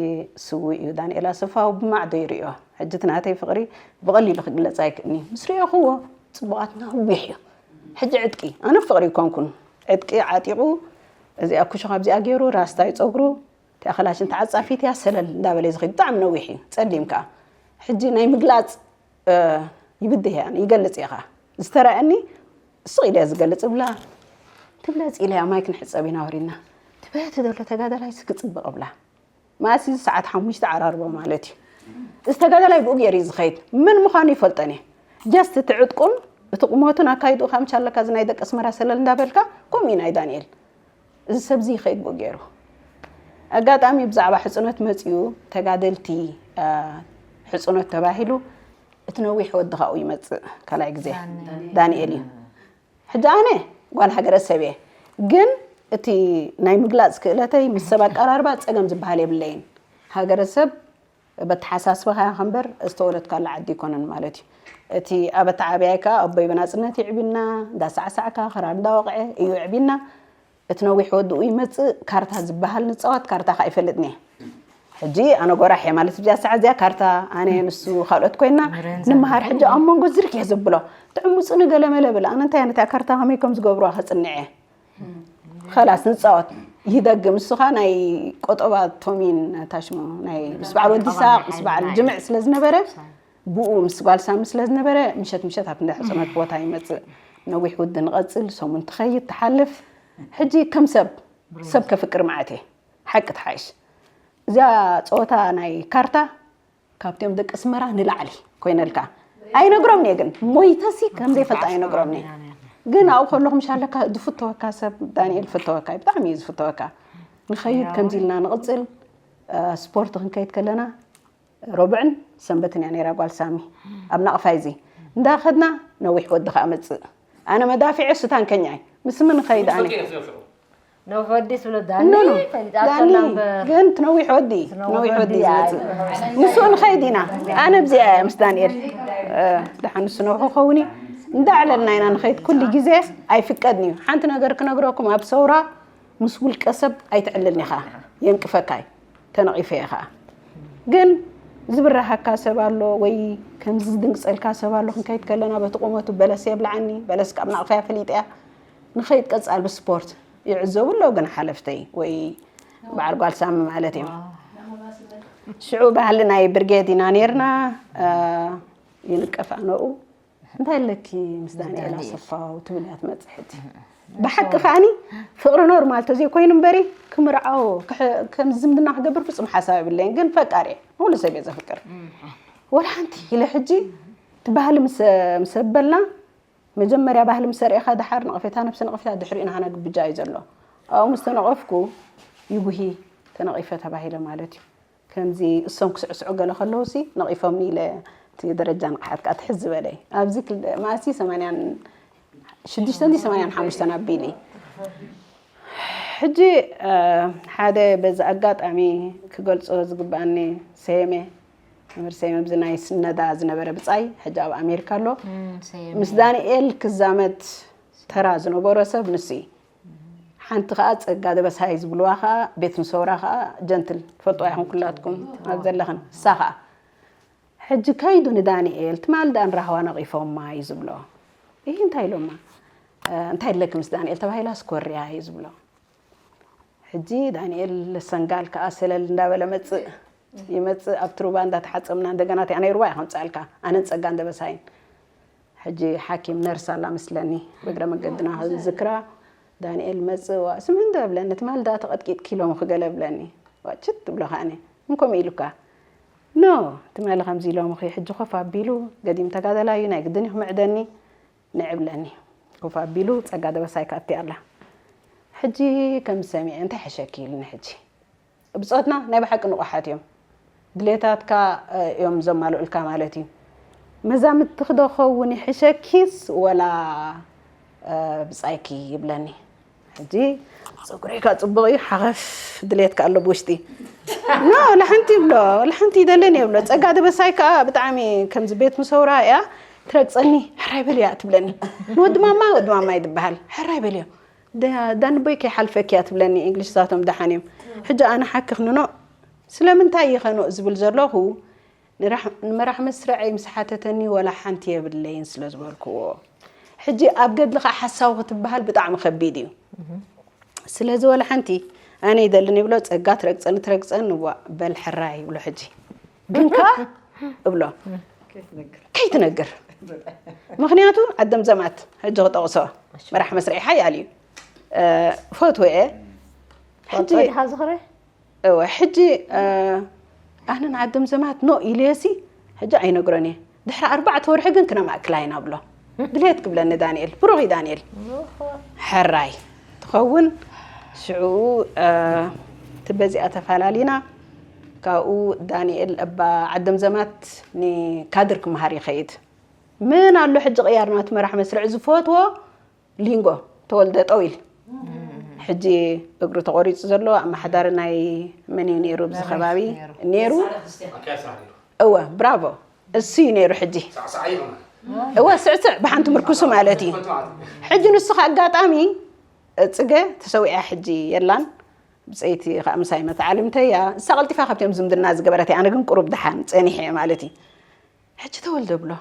ስዉእ እዩ ዳንኤል ኣሰፋው ብማዕዶ ይርእዮ። ሕጂ እቲ ናተይ ፍቕሪ ብቐሊሉ ክግለፅ ኣይክእልኒ ምስ ርእኹዎ ፅቡቓት ነዊሕ እዩ። ሕጂ ዕጥቂ ኣነ ፍቕሪ ይኮንኩን ዕጥቂ ዓጢቑ እዚኣ ኩሹ ካብዚኣ ገይሩ ራስታይ ፀጉሩ እቲኣ ከላሽን ተዓፃፊት እያ ሰለል እንዳበለ ዝኸይድ ብጣዕሚ ነዊሕ እዩ ጸሊም ከዓ ሕጂ ናይ ምግላፅ ይብድህ እያ ይገልፅ እየ ከዓ ዝተረኣየኒ ስቕ ኢለ እየ ዝገልፅ እብላ ትብለፅ ኢለ እያ ማይ ክንሕፀብ ኢና ወሪድና ትበቲ ዘሎ ተጋዳላይ ስክፅብቕ እብላ ማእሲ እዚ ሰዓት ሓሙሽተ ዓራርቦ ማለት እዩ እዚ ተጋዳላይ ብኡ ገይሩ እዩ ዝኸይድ መን ምዃኑ ይፈልጠን እየ ጀስት እቲ ዕጥቁን እቲ ቁመቱን ኣካይድኡ ከምቻ ኣለካ እዚ ናይ ደቂ ኣስመራ ሰለል እንዳበልካ ከምኡ እዩ ናይ ዳንኤል እዚ ሰብዚ ይኸይድ ብኡ ገይሩ ኣጋጣሚ ብዛዕባ ሕፅኖት መፅኡ ተጋደልቲ ሕፅኖት ተባሂሉ እቲ ነዊሕ ወዲ ካብኡ ይመፅእ ካልኣይ ግዜ ዳንኤል እዩ ሕጂ ኣነ ጓል ሃገረሰብ እየ ግን እቲ ናይ ምግላፅ ክእለተይ ምስ ሰብ ኣቀራርባ ፀገም ዝበሃል የብለይን ሃገረሰብ በተሓሳስብኻ ኢኻ እምበር ዝተወለድካሉ ዓዲ ኣይኮነን ማለት እዩ። እቲ ኣብ ኣተዓብያይ ከኣ ኣቦይ ብናጽነት የዕቢና፣ እንዳሳዕሳዕካ፣ ክራር እንዳወቕዐ እዩ የዕቢና። እቲ ነዊሕ ወድኡ ይመጽእ፣ ካርታ ዝበሃል ንጻወት፣ ካርታ ከኣ ኣይፈልጥን እየ። ሕጂ ኣነ ጎራሕ እየ ማለት ኣብዚኣ ሰዓት እዚኣ ካርታ ኣነ ንሱ ካልኦት ኮይና ንምሃር። ሕጂ ኣብ መንጎ ዝርክ እየ ዘብሎ። ጥዕሙጽኒ ገለ መለ ብል። ኣነ እንታይ ነታ ካርታ ከመይ ከም ዝገብሩዋ ከጽንዕ እየ። ኸላስ ንፃወት ይደግም እሱ ኸዓ ናይ ቆጠባ ቶሚን ታሽሙ ናይ ምስ በዓል ወዲ ሳቅ ምስ በዓል ጅምዕ ስለ ዝነበረ ብኡ ምስ ጓል ሳሚ ስለ ዝነበረ ምሸት ምሸት ኣብ እንዳ ሕፅኖት ቦታ ይመፅእ ነዊሕ ውዲ ንቐፅል ሰሙን ትኸይድ ትሓልፍ ሕጂ ከም ሰብ ሰብ ከፍቅር መዓት እየ ሓቂ ትሓይሽ እዚኣ ፀወታ ናይ ካርታ ካብቲኦም ደቂ ኣስመራ ንላዕሊ ኮይነልካ ኣይነግሮምን እየ ግን ሞይተሲ ከም ዘይፈልጥ ኣይነግሮምን እየ ግን ኣብኡ ከለኹ ምሽ ኣለካ ዝፍተወካ ሰብ ዳንኤል ፍተወካ እዩ ብጣዕሚ እዩ ዝፍተወካ ንኸይድ ከምዚ ኢልና ንቕፅል ስፖርት ክንከይድ ከለና ረቡዕን ሰንበትን እያ ነይራ ጓል ሳሚ ኣብ ናቕፋይ እዚ። እንዳኸድና ነዊሕ ወዲ ከኣ መጽእ። ኣነ መዳፊዐ እሱ ታንከኛ እዩ። ምስ ምን ኸይድ ኣነ? ነዊሕ ወዲ ስብሎ ዳኒ ኖ፣ ኖ። ፈሊጣቶ ዳኒ እላ እምበር ግን እቲ ነዊሕ ወዲ፣ ነዊሕ ወዲ እዩ ዝመጽእ። ምስኡ ንኸይድ ኢና። ኣነ ኣብዚኣ እያ ምስ ዳንኤል። እ፣ ደሓን ንሱ ነውሑ ክኸውን እዩ። እንዳዕለልና ኢና ንኸይድ ኩሉ ግዜ ኣይፍቀድን እዩ። ሓንቲ ነገር ክነግረኩም፣ ኣብ ሰውራ ምስ ውልቀ ሰብ ኣይትዕልልን ኢኻ። የንቅፈካ እዩ። ተነቒፈ እየ ኸኣ። ግን ዝብረሃካ ሰብ ኣሎ ወይ ከምዚ ዝድንግጸልካ ሰብ ኣሎ። ክንከይድ ከለና በቲ ቁመቱ በለስ የብልዓኒ። በለስ ካብ ናቕፋ እያ ፈሊጠያ። ንኸይድ ቀጻል ብስፖርት ይዕዘቡ ኣለዉ ግን ሓለፍተይ ወይ በዓል ጓል ሳሚ ማለት እዩ። ሽዑ ባህሊ ናይ ብርጌድ ኢና ነርና። እ፣ ይንቀፍ ኣነኡ። እንታይ ኣለኪ ምስ ዳንኤል ኣሰፋው ትብል እያ ትመጽእ ሕጂ። ብሓቂ ከኣኒ ፍቕሪ ኖርማል ተዘይኮይኑ እምበሪ ክምርዓዎ ክሕ- ከም ዝምድና ክገብር ፍጹም ሓሳብ የብለይን። ግን ፈቃር እየ፣ ንኹሉ ሰብ እየ ዘፍቅር። ወላ ሓንቲ ኢለ ሕጂ እቲ ባህሊ ምስ ምስ ኣበልና መጀመርያ ባህሊ ምስ ኣርእኻ ደሓር ነቐፌታ ነብሲ ነቐፌታ ድሕሪኡ ንዓና ግብጃ እዩ ዘሎ። ኣብኡ ምስ ተነቐፍኩ ይጉሂ ተነቒፈ ተባሂለ ማለት እዩ። ከምዚ እሶም ክስዕስዑ ገለ ከለውሲ ነቒፎምኒ ኢለ እቲ ደረጃ ንቕሓት ከዓ ትሕዝ ዝበለ እዩ። ኣብዚ ክል- መኣሲ ሰማንያን ሽዱሽተን ሰማንያን ሓሙሽተን ኣቢሊ ሕጂ ሓደ በዚ ኣጋጣሚ ክገልጾ ዝግባኣኒ ሰየመ መምህር ሰየመ ኣብዚ ናይ ስነዳ ዝነበረ ብጻይ ሕጂ ኣብ ኣሜሪካ ኣሎ። ምስ ዳንኤል ክዛመድ ተራ ዝነበሮ ሰብ ንሱ እዩ። ሓንቲ ከኣ ጸጋ ደበሳይ ዝብልዋ ከኣ ቤት ንሰውራ ከኣ ጀንትል ትፈልጥዋ ኢኹም ኩላትኩም ኣብ ዘለኽን እሳ ከኣ ሕጂ ከይዱ ንዳንኤል ትማል ደኣ ንራህዋ ነቒፎማ እዩ ዝብሎ። ይህ እንታይ ኢሎማ እንታይ ኣለኪ ምስ ዳንኤል ተባሂላ ስኮርያ እዩ ዝብሎ። ሕጂ ዳንኤል ሰንጋል ከኣ ሰለል እንዳበለ መጽእ ይመጽእ ኣብቲ ሩባ እንዳተሓጸምና እንደገና እቲኣ ናይ ሩባ እያ ከምጽኣልካ ኣነን ጸጋ እንደበሳይን ሕጂ ሓኪም ነርስ ኣላ መስለኒ ብእግረ መገድና ዝዝክራ ዳንኤል መጽእ ዋ ስምዒ እንዶ ብለኒ ትማል ደኣ ተቐጥቂጥኪ ኢሎምኺ ገለ ብለኒ ዋ ችት ብሎ ከኣኒ ምን ከምኡ ኢሉካ ኖ ትማሊ ከምዚ ኢሎምኺ ሕጂ ኮፍ ኣቢሉ ገዲም ተጋደላይ እዩ ናይ ግድን እዩ ክምዕደኒ ንዕብለኒ ኮፍ ኣቢሉ ጸጋ ደበሳይ ከኣ ኣላ ሕጂ ከም ሰሚዐ እንታይ ሕሸኪ ኢልኒ ሕጂ ብጾትና ናይ ብሓቂ ንቑሓት እዮም ድሌታትካ እዮም ዘማልኡልካ ማለት እዩ መዛምትኺ ዶ ክኸውን ይሕሸኪስ ወላ ብጻይኪ ይብለኒ ሕጂ ፀጉረይ ከዓ ፅቡቅ እዩ ሓኸፍ ድሌትካ ኣሎ ብውሽጢ ኖ ለሓንቲ ይብሎ ለሓንቲ ይደልን የብሎ ፀጋ ደበሳይ ከዓ ብጣዕሚ ከምዚ ቤት ምሰውራ እያ ትረግፀኒ ሕራይ በል እያ ትብለኒ ንወዲ ማማ ወዲ ማማ ይድበሃል ሕራይ በል እዮ ዳንቦይ ከይሓልፈኪ እያ ትብለኒ እንግሊሽ ዛቶም ደሓን እዮም ሕጂ ኣነ ሓክኽ ንኖ ስለምንታይ ይኸኖ ዝብል ዘለኹ ንመራሕ መስርዐይ ምስ ሓተተኒ ወላ ሓንቲ የብለይን ስለ ዝበልክዎ ሕጂ ኣብ ገድሊ ከዓ ሓሳዊ ክትበሃል ብጣዕሚ ከቢድ እዩ ስለዚ ወላ ሓንቲ ኣነ ይደልን ይብሎ ጸጋ ትረግጸኒ ትረግጸኒ ዋ በል ሕራይ ይብሎ ሕጂ ግንካ እብሎ ከይትነግር ምክንያቱ ዓደም ዘማት ሕጂ ክጠቕሶ መራሕ መስርዒ ሓያል እዩ ፈትወ ሕጂ ዝኽረ እወ ሕጂ ኣነ ንዓደም ዘማት ኖ ኢለየሲ ሕጂ ኣይነግሮን እየ ድሕሪ ኣርባዕተ ወርሒ ግን ክነማእክላ ኢና ብሎ ድሌት ክብለኒ ዳንኤል ብሩኽ እዩ ዳንኤል ሕራይ ትኸውን ሽዑ እቲ በዚኣ ተፈላለዩና ካብኡ ዳንኤል እባ ዓደም ዘማት ንካድር ክመሃር ይኸይድ ምን ኣሎ ሕጂ ቅያር ናቱ መራሕ መስርዕ ዝፈትዎ ሊንጎ ተወልደ ጠው ኢል ሕጂ እግሩ ተቆሪፁ ዘሎ ኣመሓዳሪ ናይ መን እዩ ነይሩ ኣብዚ ከባቢ ነይሩ እወ ብራቮ እሱ እዩ ነይሩ ሕጂ እወ ስዕስዕ ብሓንቲ ምርኩሱ ማለት እዩ ሕጂ ንሱ ከ ኣጋጣሚ ፅገ ተሰዊዓ ሕጂ የላን ብፀይቲ ከዓ ምሳይ መተዓልምተያ እሳ ቀልጢፋ ካብቲኦም ዝምድና ዝገበረት ኣነ ግን ቁሩብ ድሓን ፀኒሐ ማለት እዩ ሕጂ ተወልደ ብሎ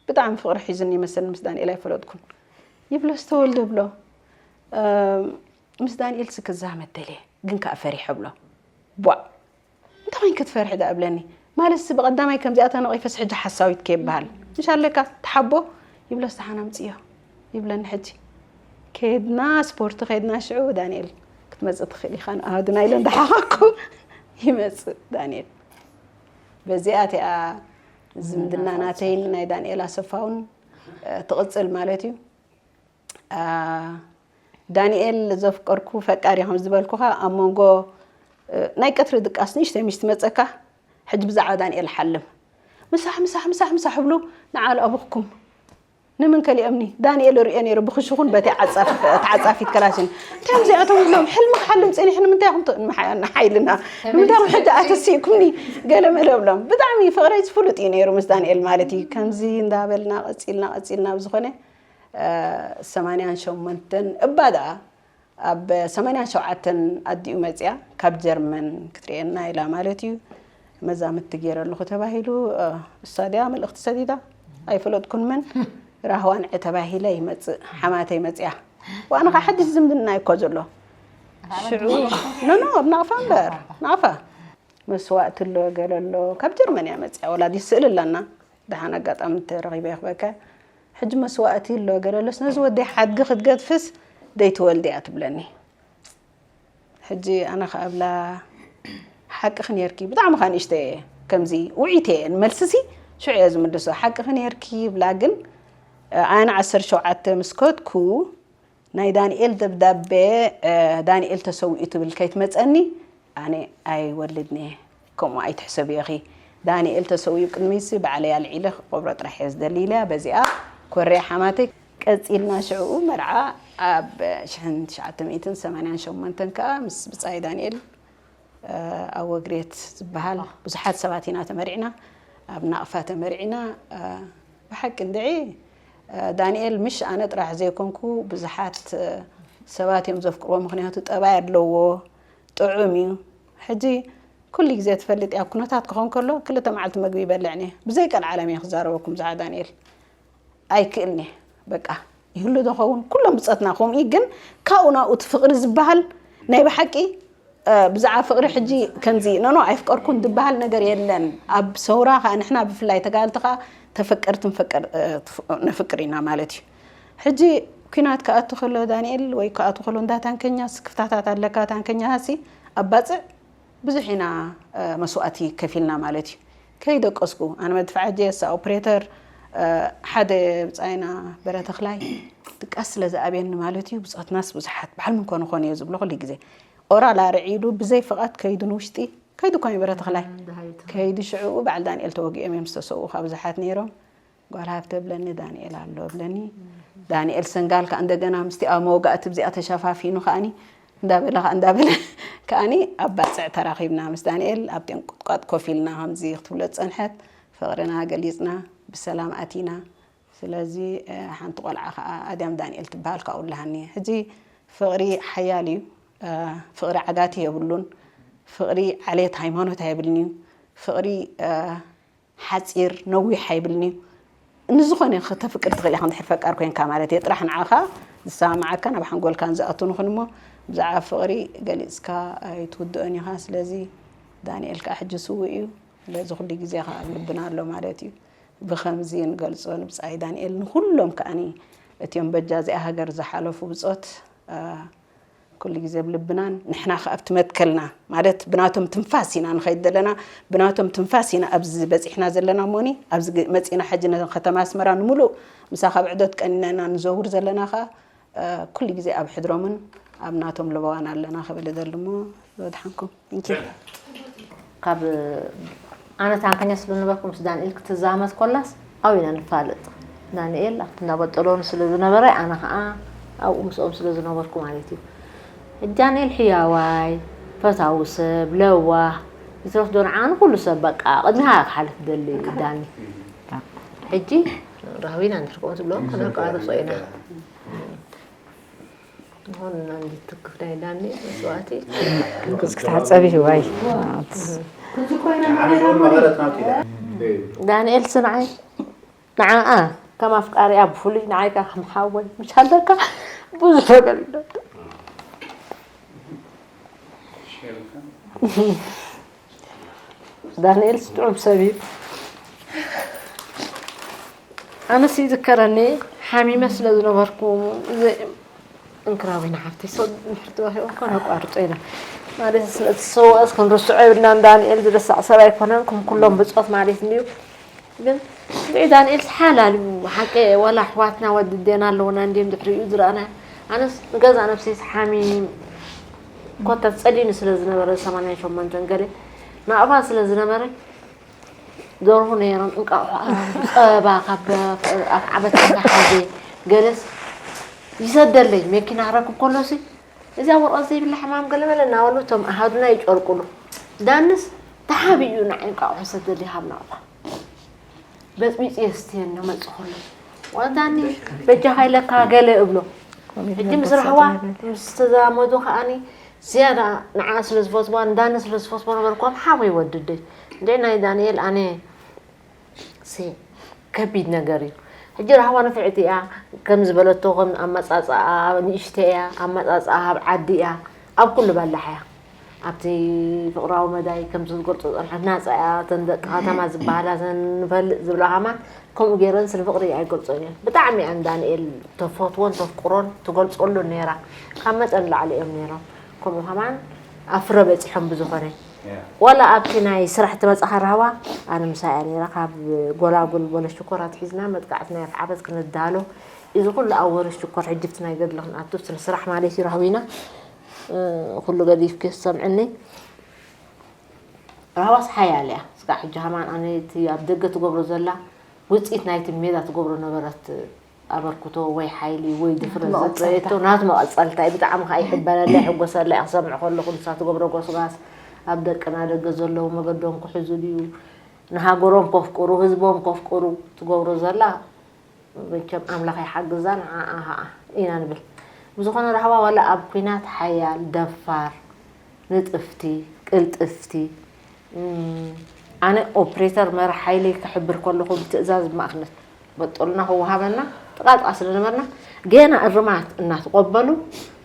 ብጣዕሚ ፍቕሪ ሒዙኒ ይመስል ምስ ዳንኤል ኣይፈለጥኩን ይብሎ ዝተወልደ ብሎ ምስ ዳንኤል ሲ ክዛመድ ደልየ ግን ከዓ ፈሪሐ ብሎ ቧዕ እንታይ ኮይን ክትፈርሒ ዳ እብለኒ ማለት ሲ ብቐዳማይ ከምዚኣ ተነቒፈስ ሕጂ ሓሳዊት ከይበሃል ምሽ ኣለካ ተሓቦ ይብሎ ዝተሓና ምፅዮ ይብለኒ ሕጂ ከድና ስፖርቲ ከድና ሽዑ ዳንኤል ክትመፅእ ትኽእል ኢኻ ንኣሃዱና ኢለ እንዳሓኸኩ ይመፅእ ዳንኤል በዚኣ እቲኣ ዝምድና ናተይን ናይ ዳንኤል ኣሰፋውን ትቕፅል ማለት እዩ ዳንኤል ዘፍቀርኩ ፈቃሪ ከም ዝበልኩኻ ኣብ መንጎ ናይ ቀትሪ ድቃስ ንእሽተይ ምሽ ትመፀካ ሕጂ ብዛዕባ ዳንኤል ሓልም። ምሳሕ፣ ምሳሕ፣ ምሳሕ፣ ምሳሕ ብሉ፣ ንዓል ኣቦኹም። ንምን ከሊኦምኒ? ዳንኤል ርእዮ ነይሩ ብኽሽኹን በቲ ዓጻፍ-፣ እቲ ዓጻፊት ከላሽን። እንታይ እዮም እዚኣቶም ብሎም? ሕልሚ ክሓልም ጸኒሑ ንምንታይ ኢኹም ት-፣ ንሓ-፣ ንሓይልና? ንምንታይ ኢኹም ሕጂ ኣተሲእኩምኒ? ገለ መለ ብሎም። ብጣዕሚ ፍቕረይ ፍሉጥ እዩ ነይሩ ምስ ዳንኤል ማለት እዩ። ከምዚ እንዳበልና ቀጺልና፣ ቀጺልና ብዝኾነ፣ እ፣ ሰማንያን ሸሞንተን እባ ደኣ ኣብ ሰማንያን ሸውዓተን ኣዲኡ መጽያ ካብ ጀርመን ክትርእየና ኢላ ማለት እዩ። መዛምድቲ ገይረ ኣለኹ ተባሂሉ፣ እ፣ እሳ ድያ መልእኽቲ ሰዲዳ? ኣይፈለጥኩን መን። ራህዋ ንዒ ተባሂለ ይመጽእ፣ ሓማተይ መጽያ። ዋና ኸዓ ሓድሽ ዝምድና እኮ ዘሎ። ሽዑ፣ ኖ፣ ኖ፣ ኣብ ናቕፋ እምበር፣ ናቕፋ። መስዋእቲ ኣሎ፣ ገለ ኣሎ። ካብ ጀርመን እያ መጽያ፣ ወላ ድዩ ስእሊ ኣለና። ደሓን ኣጋጣሚ እንተረኺበ የኽበካ። ሕጂ መስዋእቲ ኣሎ፣ ገለ ኣሎስ ነዚ ወደይ ሓድጊ ክትገድፍስ ደይትወልዲ እያ ትብለኒ። ሕጂ ኣነ ኸኣ እብላ፣ ሓቅኺ ኔርኪ፣ ብጣዕሚ ኸኣ ንእሽተይ እየ፣ ከምዚ ውዒት እየ፣ ንመልስሲ ሽዑ እየ ዝምልሶ። ሓቅኺ ኔርኪ እብላ፣ ግን ኣነ ዓሰርተ ሸውዓተ ምስ ከድኩ፣ ናይ ዳንኤል ደብዳቤ፣ እ፣ ዳንኤል ተሰዊኡ ትብል ከይትመጸኒ፣ ኣነ ኣይወልድን እየ። ከምኡ ኣይትሕሰብዮ ኢኺ። ዳንኤል ተሰዊኡ ቅድሚሲ ባዕለይ ኣልዒለ ክቐብሮ ጥራሕ እየ ዝደሊ ኢለያ። በዚኣ ኮርያ ሓማተይ። ቀጺልና ሽዕኡ መርዓ ኣብ ሽሕን ትሽዓተ ሚእትን ሰማንያን ሸሞንተን ከኣ ምስ ብጻይ ዳንኤል እ፣ ኣብ ወግሬት ዝበሃል ብዙሓት ሰባት ኢና ተመሪዕና፣ ኣብ ናቕፋ ተመሪዕና። እ፣ ብሓቂ እንድዒ፣ እ፣ ዳንኤል ምሽ ኣነ ጥራሕ ዘይኮንኩ ብዙሓት፣ እ፣ ሰባት እዮም ዘፍቅርዎ። ምኽንያቱ ጠባይ ኣለዎ፣ ጥዑም እዩ። ሕጂ ኩሉ ግዜ ትፈልጥ እያ፣ ኩነታት ክኾን ከሎ ክልተ መዓልቲ መግቢ ይበልዕን እየ። ብዘይ ቀልዓለም እየ ክዛረበኩም ብዛዕባ ዳንኤል። ኣይክእልኒ። በቃ ይህሉ ዶ ኸውን? ኩሎም ብጾትና ከምኡ እዩ። ግን ካብኡ ናብኡ እቲ ፍቕሪ ዝበሃል ናይ ብሓቂ፣ እ፣ ብዛዕባ ፍቕሪ ሕጂ ከምዚ ኖኖ ኣይፍቀርኩን ዝበሃል ነገር የለን። ኣብ ሰውራ ኸኣ ንሕና ብፍላይ ተጋልቲ ኸኣ ተፈቀርቲ ንፈቀር-፣ እ፣ ትፍ-፣ ነፍቅር ኢና ማለት እዩ። ሕጂ ኲናት ክኣቱ ከሎ ዳንኤል ወይ ክኣቱ ከሎ እንዳ ታንከኛ ስክፍታታት ኣለካ። ታንከኛ ሃሲ ኣብ ባጽዕ ብዙሕ ኢና፣ እ፣ መስዋእቲ ከፊልና ማለት እዩ። ከይደቀስኩ፣ ኣነ መድፍዓ ጀየ፣ እሳ ኦፕሬተር፣ እ፣ ሓደ ብጻይና በረ ተኽላይ ድቃስ ስለ ዝኣብየኒ ማለት እዩ። ብጾትናስ ብዙሓት፣ በዓል ምን ኮነ ኮነ እየ ዝብሎ ኩሉ ግዜ። ኦራል ኣርዒዱ ብዘይ ፍቓድ ከይዱ ንውሽጢ፣ ከይዱ እኳ እዩ በረ ተኽላይ። ከይዱ ሽዕኡ በዓል ዳንኤል ተወጊኦም እዮም ዝተሰውኡ፣ ካብ ብዙሓት ነይሮም። ጓል ሃብተ ብለኒ፣ ዳንኤል ኣሎ ብለኒ። ዳንኤል ሰንጋል ከኣ እንደገና ምስቲ ኣብ መወጋእቲ ብዚኣ ተሸፋፊኑ ከኣኒ እንዳበለ ከኣ እንዳበለ ከኣኒ ኣብ ባጽዕ ተራኺብና ምስ ዳንኤል ኣብ ጤንቁጥቋጥ ኮፍ ኢልና ከምዚ ክትብሎ ዝጸንሐት ፍቕርና ገሊጽና ብሰላም ኣቲና። ስለዚ፣ እ፣ ሓንቲ ቆልዓ ከኣ ኣድያም ዳንኤል ትበሃል ካብኡ ኣለሃኒ። ሕጂ ፍቕሪ ሓያል እዩ። እ፣ ፍቕሪ ዓጋቲ የብሉን። ፍቕሪ ዓሌት ሃይማኖት ኣየብልን'ዩ። ፍቕሪ፣ እ፣ ሓጺር ነዊሕ ኣይብልን'ዩ። ንዝኾነ ከተፍቅር ትኽእል ኢኻ፣ እንድሕር ፈቃር ኮይንካ ማለት እየ። ጥራሕ ንዓኻ ዝሰማማዓካን ኣብ ሓንጎልካን ዝኣቱ ንኹን እሞ፣ ብዛዕባ ፍቕሪ ገሊጽካ ኣይትውድኦን ኢኻ። ስለዚ ዳንኤል ከኣ ሕጂ ስዉእ እዩ። ስለዚ ኩሉ ግዜ ከኣ ኣብ ልብና ኣሎ ማለት እዩ። ብኸምዚ ንገልጾ ንብጻይ ዳንኤል፣ ንኹሎም ከኣኒ እቲኦም በጃ እዚኣ ሃገር ዝሓለፉ ብጾት፣ እ፣ ኩሉ ግዜ ኣብ ልብናን ንሕና ከኣ ኣብቲ መትከልና፣ ማለት ብናቶም ትንፋስ ኢና ንኸይድ ዘለና፣ ብናቶም ትንፋስ ኢና ኣብዚ በጺሕና ዘለና እሞኒ፣ ኣብዚ ግ-፣ መጺእና ሕጂ ነተን ከተማ ኣስመራ ንምሉእ ምሳኻ ኣብ ዕዶት ቀኒና ኢና ንዘውር ዘለና ከኣ፣ እ፣ ኩሉ ግዜ ኣብ ሕድሮምን ኣብ ናቶም ለበዋን ኣለና ክብል እደሊ እሞ፣ ወድሓንኩም። Thank you። ካብ ኣነ ታንከኛ ስለ ዝነበርኩ ምስ ዳንኤል ክትዛመት ኮላስ ኣብኡ ኢና ንፋለጥ። ዳንኤል ኣብቲ እንዳ በጠሎኒ ስለ ዝነበረ ኣነ ኸዓ ኣብኡ ምስኦም ስለ ዝነበርኩ ማለት እዩ። ዳንኤል ሕያዋይ፣ ፈታዊ ሰብ፣ ለዋህ፣ ይትረፍ ዶ ንዓ ንኹሉ ሰብ በቃ ቅድሚኻ ክሓልፍ ደሊ ዳኒ። ሕጂ ራህዊና ንትርቆም ትብሎም ከነቋርጾ ኢና። ዝኾነ እንዲ ትክፍ ናይ ዳኒ መስዋእቲ። ክንክስ ክትሓጸቢ ዋይ። ዳንኤል ስምዓይ፣ ንዓኣ ከም ኣፍቃሪኣ ብፍሉይ ንዓይ ከኣ ከም ሓወይ ምሽ ኣለካ ብዙሕ ነገር ኢለ። ዳንኤል ጥዑም ሰብ እዩ። ኣነስ ይዝከረኒ ሓሚመ ስለ ዝነበርኩ ዘ-፣ እንክራዊና ሓፍተይ ሰብ ምሕርቲ ባሂ እኮ ነቋርጦ ኢና ማለት ስለ ዝሰወእስ ክንርስዖ የብልናን። ዳንኤል ዝርሳዕ ሰብ ኣይኮነን፣ ከም ኩሎም ብጾት ማለት እንድዩ። ግን እንድዒ ዳንኤል ሓላል እዩ። ሓቂ ወላ ኣሕዋትና ወዲ ዴና ኣለውና እንድዮም ድሕሪኡ ዝረኣና። ኣነስ ንገዛ ነብሰይ ሓሚም ኮታ ጸሊኒ ስለ ዝነበረ ሰማንያን ሸሞንተን ገለ ናቕፋ ስለ ዝነበረ ደርሁ ነይረን፣ እንቃቑሖ፣ ኣራንቢ፣ ጸባ ካብ ኣፍ ዓበት እናሓዘ፣ ገለስ ይሰደለይ። መኪና ክረክብ ከሎሲ፣ እዚኣ ወረቐት ዘይብላ ሕማም ገለ መለ እናበሉ እቶም ኣሃዱና ይጨርቁሉ። ዳንስ ተሓቢኡ ንዓይ እንቃቑሖ ሰደለይ ካብ ናቕፋ። በጽቢጹ የስትየኒ መጽእ ከሎ። ዋንታኒ በጃኻ ኢለካ ገለ እብሎ። ሕጂ ምስ ረህዋ ምስ ተዛመዱ ከኣኒ ዝያዳ ንዓ ስለ ዝፈትዋ፣ ንዳኒ ስለ ዝፈትዎ ነበርኩም ሓወይ ወድደይ። እንዴ ናይ ዳንኤል ኣነ ሲ ከቢድ ነገር እዩ። ሕጂ ራህዋ ንፍዕቲ እያ፣ ከም ዝበለቶ ከም ኣመጻጽኣ ንእሽተ እያ፣ ኣመጻጽኣ ኣብ ዓዲ እያ፣ ኣብ ኩሉ በላሕ እያ። ኣብቲ ፍቕራዊ መዳይ ከምቲ ዝገልጾ ጸንሐት ናጻ እያ፣ እተን ደቂ ከተማ ዝበሃላ እተን ንፈልጥ ዝብላ ከማን ከምኡ ገይረን ስለ ፍቕሪ ኣይገልጾን እየን። ብጣዕሚ እየን ዳንኤል ተፈትዎን ተፍቅሮን ትገልጸሉን ነይራ። ካብ መጠን ላዕሊ እዮም ነይሮም። ከምኡ ከማን ኣብ ፍረ በጺሖም ብዝኾነ። ዋላ ኣብቲ ናይ ስራሕ ትበጽሓ ራህዋ ኣነ ምሳይ እያ ነይራ። ካብ ጎላጉል ቦለሽ ሽኮር ኣትሒዝና መጥቃዕቲ ናይ ኣፍዓበት ክንዳሎ። እዚ ኩሉ ኣብ ወረ ሽኮር ሕጂ ኣብቲ ናይ ገድሊ ክንኣቱ ኣብቲ ስራሕ ማለት እዩ ራህዊና። እ፣ ኩሉ ገዲፍኪ ትሰምዕኒ። ራህዋስ ሓያል እያ። ስጋዕ ሕጂ ከማን ኣነ እቲ ኣብ ደገ ትገብሮ ዘላ ውጽኢት ናይቲ ሜዳ ትገብሮ ነበረት ኣበርክቶ ወይ ሓይሊ ወይ ድፍረት ናቱ መቐጸልታ። ዘጥረየቶ ናቱ መቐጸልታ እዩ። ብጣዕሚ ከኣ ይሕበነላ፣ ይሕጎሰላ እየ ክሰምዕ ከለኹ። ንሳ ትገብሮ ጎስጓስ ኣብ ደቅና ደገ ዘለዉ መገዶም ክሕዙ ድዩ፣ ንሃገሮም ከፍቅሩ፣ ህዝቦም ከፍቅሩ ትገብሮ ዘላ መቸም ኣምላኽ ይሓግዛ፣ ንዓኣ ኸኣ ኢና ንብል። ብዝኾነ ራህዋ ዋላ ኣብ ኲናት ሓያል፣ ደፋር፣ ንጥፍቲ፣ ቅልጥፍቲ፣ እም፣ ኣነ ኦፕሬተር መራሕ ሓይሊ ክሕብር ከለኹ ብትእዛዝ ማእኽነት በጦልና ክወሃበና ጥቓ ጥቓ ስለ ነበርና፣ ገና እርማት እናተቐበሉ፣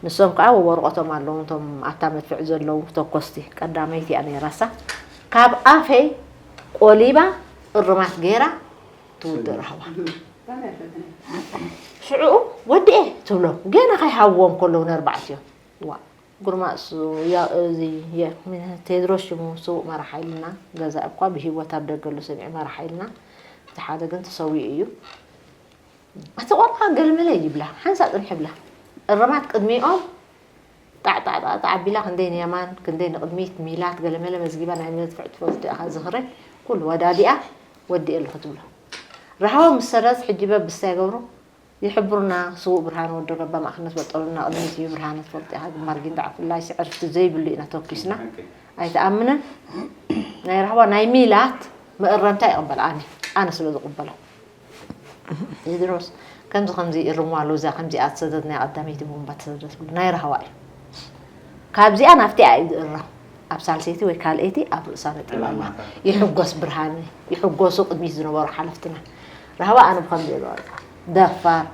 ንሶም ከኣ ወረቐቶም ኣለዎም፣ እቶም ኣብታ መድፍዕ ዘለዉ ተኮስቲ። ቀዳመይቲ እያ ነይራሳ። ካብ ኣፈይ ቆሊባ እርማት ገይራ ትውድእ ራህዋ። ሽዑኡ ወዲኤ ትብሎም፣ ገና ከይሃብዎም ከለዉ ነርባዕቲኦም። ዋ፣ ጉርማእ እሱ፣ ያ፣ እዚ፣ የ-፣ ቴድሮስ ሽሙ ስዉእ መራሕ ሓይልና፣ ገዛ እኳ ብህይወት ኣብ ደገ ኣሎ ሰሚዐ፣ መራሕ ሓይልና፣ እቲ ሓደ ግን ተሰዊኡ እዩ። እቲ ቆልዓ ገለመለ ይብላ፣ ሓንሳእ ጽንሒ ይብላ። እርማት ቅድሚኦም ጣዕ፣ ጣዕ፣ ጣዕ፣ ጣዕ ኣቢላ ክንደይ ንየማን፣ ክንደይ ንቕድሚት፣ ሚላት፣ ገለመለ መዝጊባ ናይ መድፍዕ ትፈልጡ ኢኻ ዝኽሪ፣ ኩሉ ወዳዲኣ ወዲኤ ኣለኹ ትብሎ። ራህዋ ምስ ሰደት ሕጂ በብስታ ይገብሩ፣ ይሕብሩና፣ ስዉእ ብርሃነ ወዲ ገባ ማእኽነት በጠሉና፣ ቅድሚት እዩ ብርሃነ ትፈልጡ ኢኻ፣ ግንባር ጊንዳዕ ፍላይሲ ዕርፍቲ ዘይብሉ ኢና ተኩስና። ኣይትኣምንን? ናይ ራህዋ ናይ ሚላት መእረምታ ይቕበል ኣነ፣ ኣነ ስለ ዝቕበሎ። ቴድሮስ፣ ከምዚ ከምዚ ይእርምዋ ኣለዉ፣ እዛ ከምዚኣ ዝሰደት ናይ ቀዳመይቲ ቦምባ ተሰደት ብሉ፣ ናይ ራህዋ እዩ። ካብዚኣ ናብቲኣ እዩ ዝእረም። ኣብ ሳልሰይቲ ወይ ካልኣይቲ ኣብ ርእሳ ነጢባ ኣላ። ይሕጎስ ብርሃነ፣ ይሕጎሱ ቅድሚት ዝነበሩ ሓለፍትና። ራህዋ ኣነ ብኸምዚ እየ ዝቐርጻ። ደፋር፣